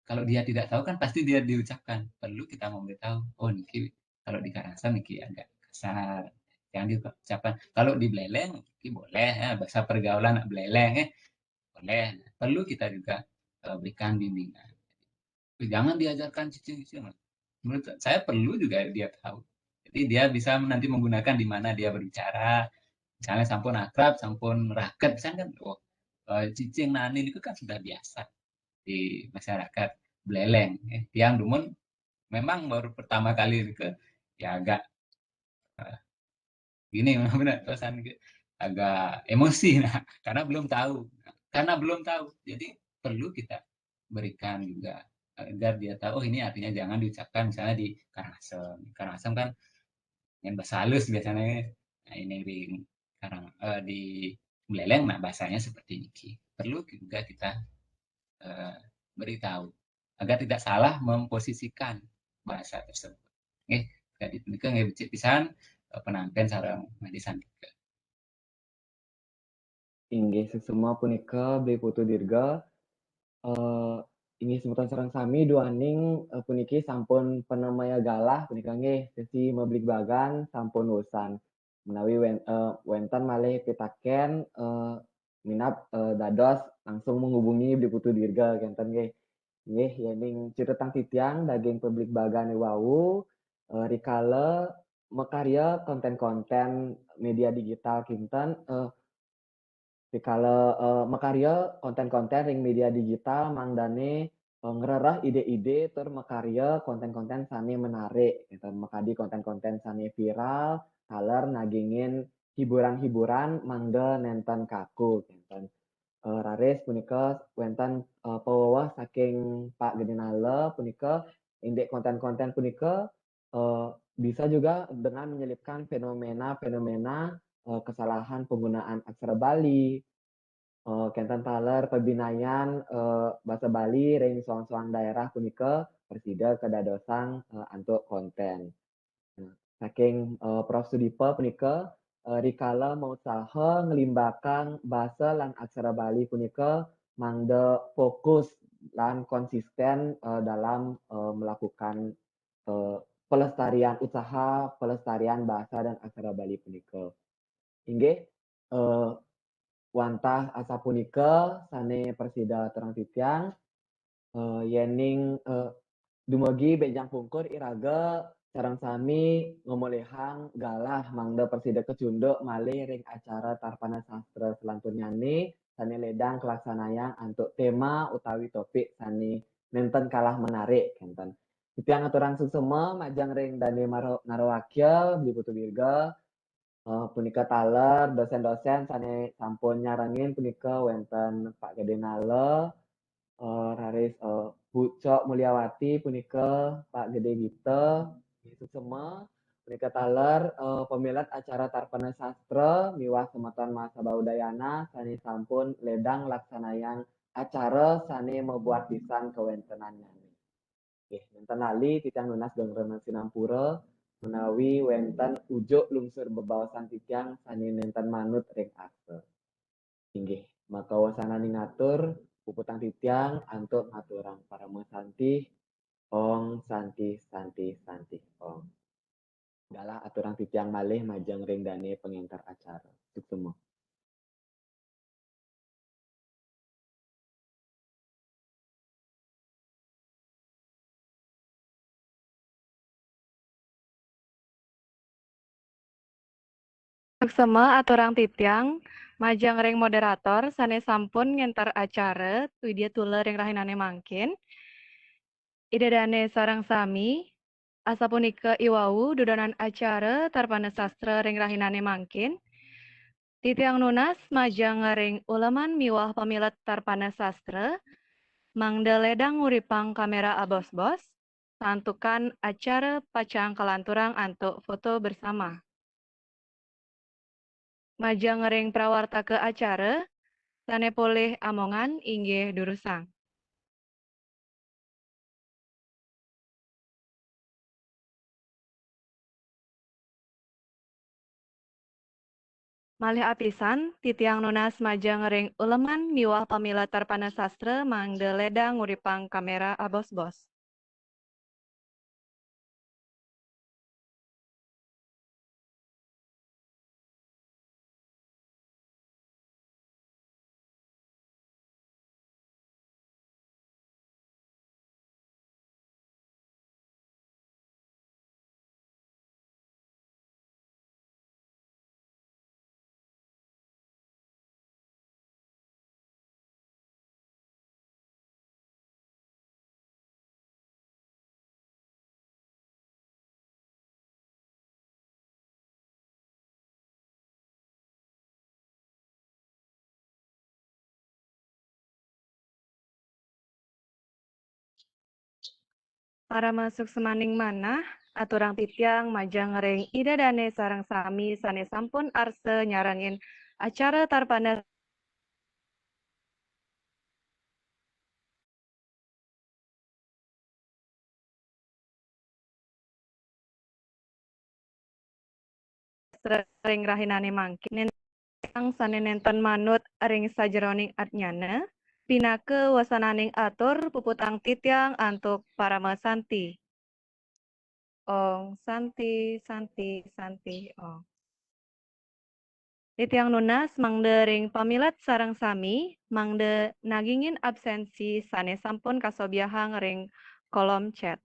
Kalau dia tidak tahu kan pasti dia diucapkan. Perlu kita memberitahu, oh niki kalau di Karangasem niki agak kasar. Jangan diucapkan. Kalau di Buleleng niki boleh ya, bahasa pergaulan Buleleng ya. Boleh. Perlu kita juga eh, berikan bimbingan. Jangan diajarkan cicing-cicing. Menurut saya perlu juga dia tahu. Jadi dia bisa nanti menggunakan di mana dia berbicara. Misalnya sampun akrab, sampun raket, misalnya kan, oh, eh, cicing nani itu kan sudah biasa di masyarakat Buleleng. Eh, tiang dumun memang baru pertama kali ke ya agak eh, gini benar pesan gitu. Agak emosi nah karena belum tahu. Karena belum tahu. Jadi perlu kita berikan juga agar dia tahu oh ini artinya jangan diucapkan misalnya di Karangasem. Karangasem kan yang bahasa halus biasanya nah, ini di Karang eh, di Buleleng nah bahasanya seperti ini. Perlu juga kita eh, beritahu agar tidak salah memposisikan bahasa tersebut. Nggih, jadi punika nggih becik pisan eh, penampilan sareng Made Santika. Inggih, suksma punika Bli Putu Dirga. Eh, Inggih semeton sareng sami duaning, eh, puniki sampun panamaya galah punika nggih sesi mabligbagan sampun wusan. Menawi wen-, eh, wenten malih pitaken, eh, minab, eh, dados langsung menghubungi Bli Putu Dirga kenten nggih. Nggih, yening cutetang titiang daging pabligbagan wau, eh, rikala makarya konten-konten media digital kinten, eh, rikala, eh, makarya konten-konten ring media digital mangdane, eh, ngrereh ide-ide tur makarya konten-konten sane menarik, gitu. Makadi konten-konten sane viral, taler nagingin hiburan-hiburan mangda nenten kaku, gitu. Eh, raris punika wenten, eh, paweweh saking Pak Gede Nala punika indik konten-konten punika, eh, bisa juga dengan menyelipkan fenomena-fenomena, eh, kesalahan penggunaan aksara Bali, eh, kenten taler pabinayan, eh, basa Bali ring soang-soang daerah punika prasida kadadosang, eh, antuk konten. Nah, saking, eh, Prof Sudipa punika, eh, rikala mausaha nglimbakang basa lan aksara Bali punika mangda fokus lan konsisten, eh, dalam, eh, melakukan, eh, pelestarian, usaha pelestarian basa dan aksara Bali punika. Inggih, eh, wantah asapunika sane prasida aturang titiang, eh, yening, eh, dumugi benjang pungkur iraga sareng sami ngamolihang galah mangda prasida kacunduk malih ring acara Tarpana Sastra selanturnyane sane ledang kalaksanayang antuk tema utawi topik sane nenten kalah menarik kenten. Titiang aturang suksema majeng ring Dane Maro-, Narwakya, Bli Putu Dirga, eh, punika taler dosen-dosen sane sampun nyarengin punika wenten Pak Gede Nala, eh, raris, eh, Bu Cok Mulyawati punika Pak Gede Gita, suksema punika taler, eh, pamilet acara Tarpana Sastra miwah semeton mahasaba Udayana sane sampun ledang laksanayang acara sane mabuat pisan kawentenannyane. Nggih, nenten lali titiang nunas geng rena sinampura menawi wenten ujuk lungsur bebaosan titiang sane nenten manut ring arsa. Inggih, maka wasananing atur puputang titiang antuk ngaturang parama santih. Om Santih, Santih, Santih, Om. Galah aturang titiang malih majeng ring dane pangenter acara. Suksema. Suksema aturang titiang majeng ring moderator sane sampun ngenter acara Widya Tula ring rahinane mangkin. Ida dane sareng sami, asapunika iwau dudonan acara Tarpana Sastra ring rahinane mangkin. Titiang nunas majeng ring uleman miwah pamilet Tarpana Sastra, mangda ledang nguripang kamera abos-bos, santukan acara pacang kalanturang antuk foto bersama. Majeng ring prawartaka acara, sane polih amongan inggih durusang. Malih apisan, titiang nunas majeng ring uleman miwah pamilet Tarpana Sastra mangda ledang nguripang kamera abos-bos. Parama suksemaning manah, aturang titiang majeng ring Ida Dane sareng sami sane sampun arsa nyarengin acara Tarpana ring rahinane mangkin. Nentang sane nenten manut ring sajeroning adnyana, pinaka wasananing atur puputang titiang antuk parama santi. Om santi, santi, santi, om. Titiang nunas mangda ring pamilet sareng sami, mangda nagingin absensi sane sampun kasobiahang ring kolom chat.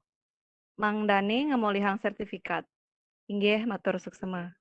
Mangdane ngamolihang sertifikat. Inggih, matur suksema.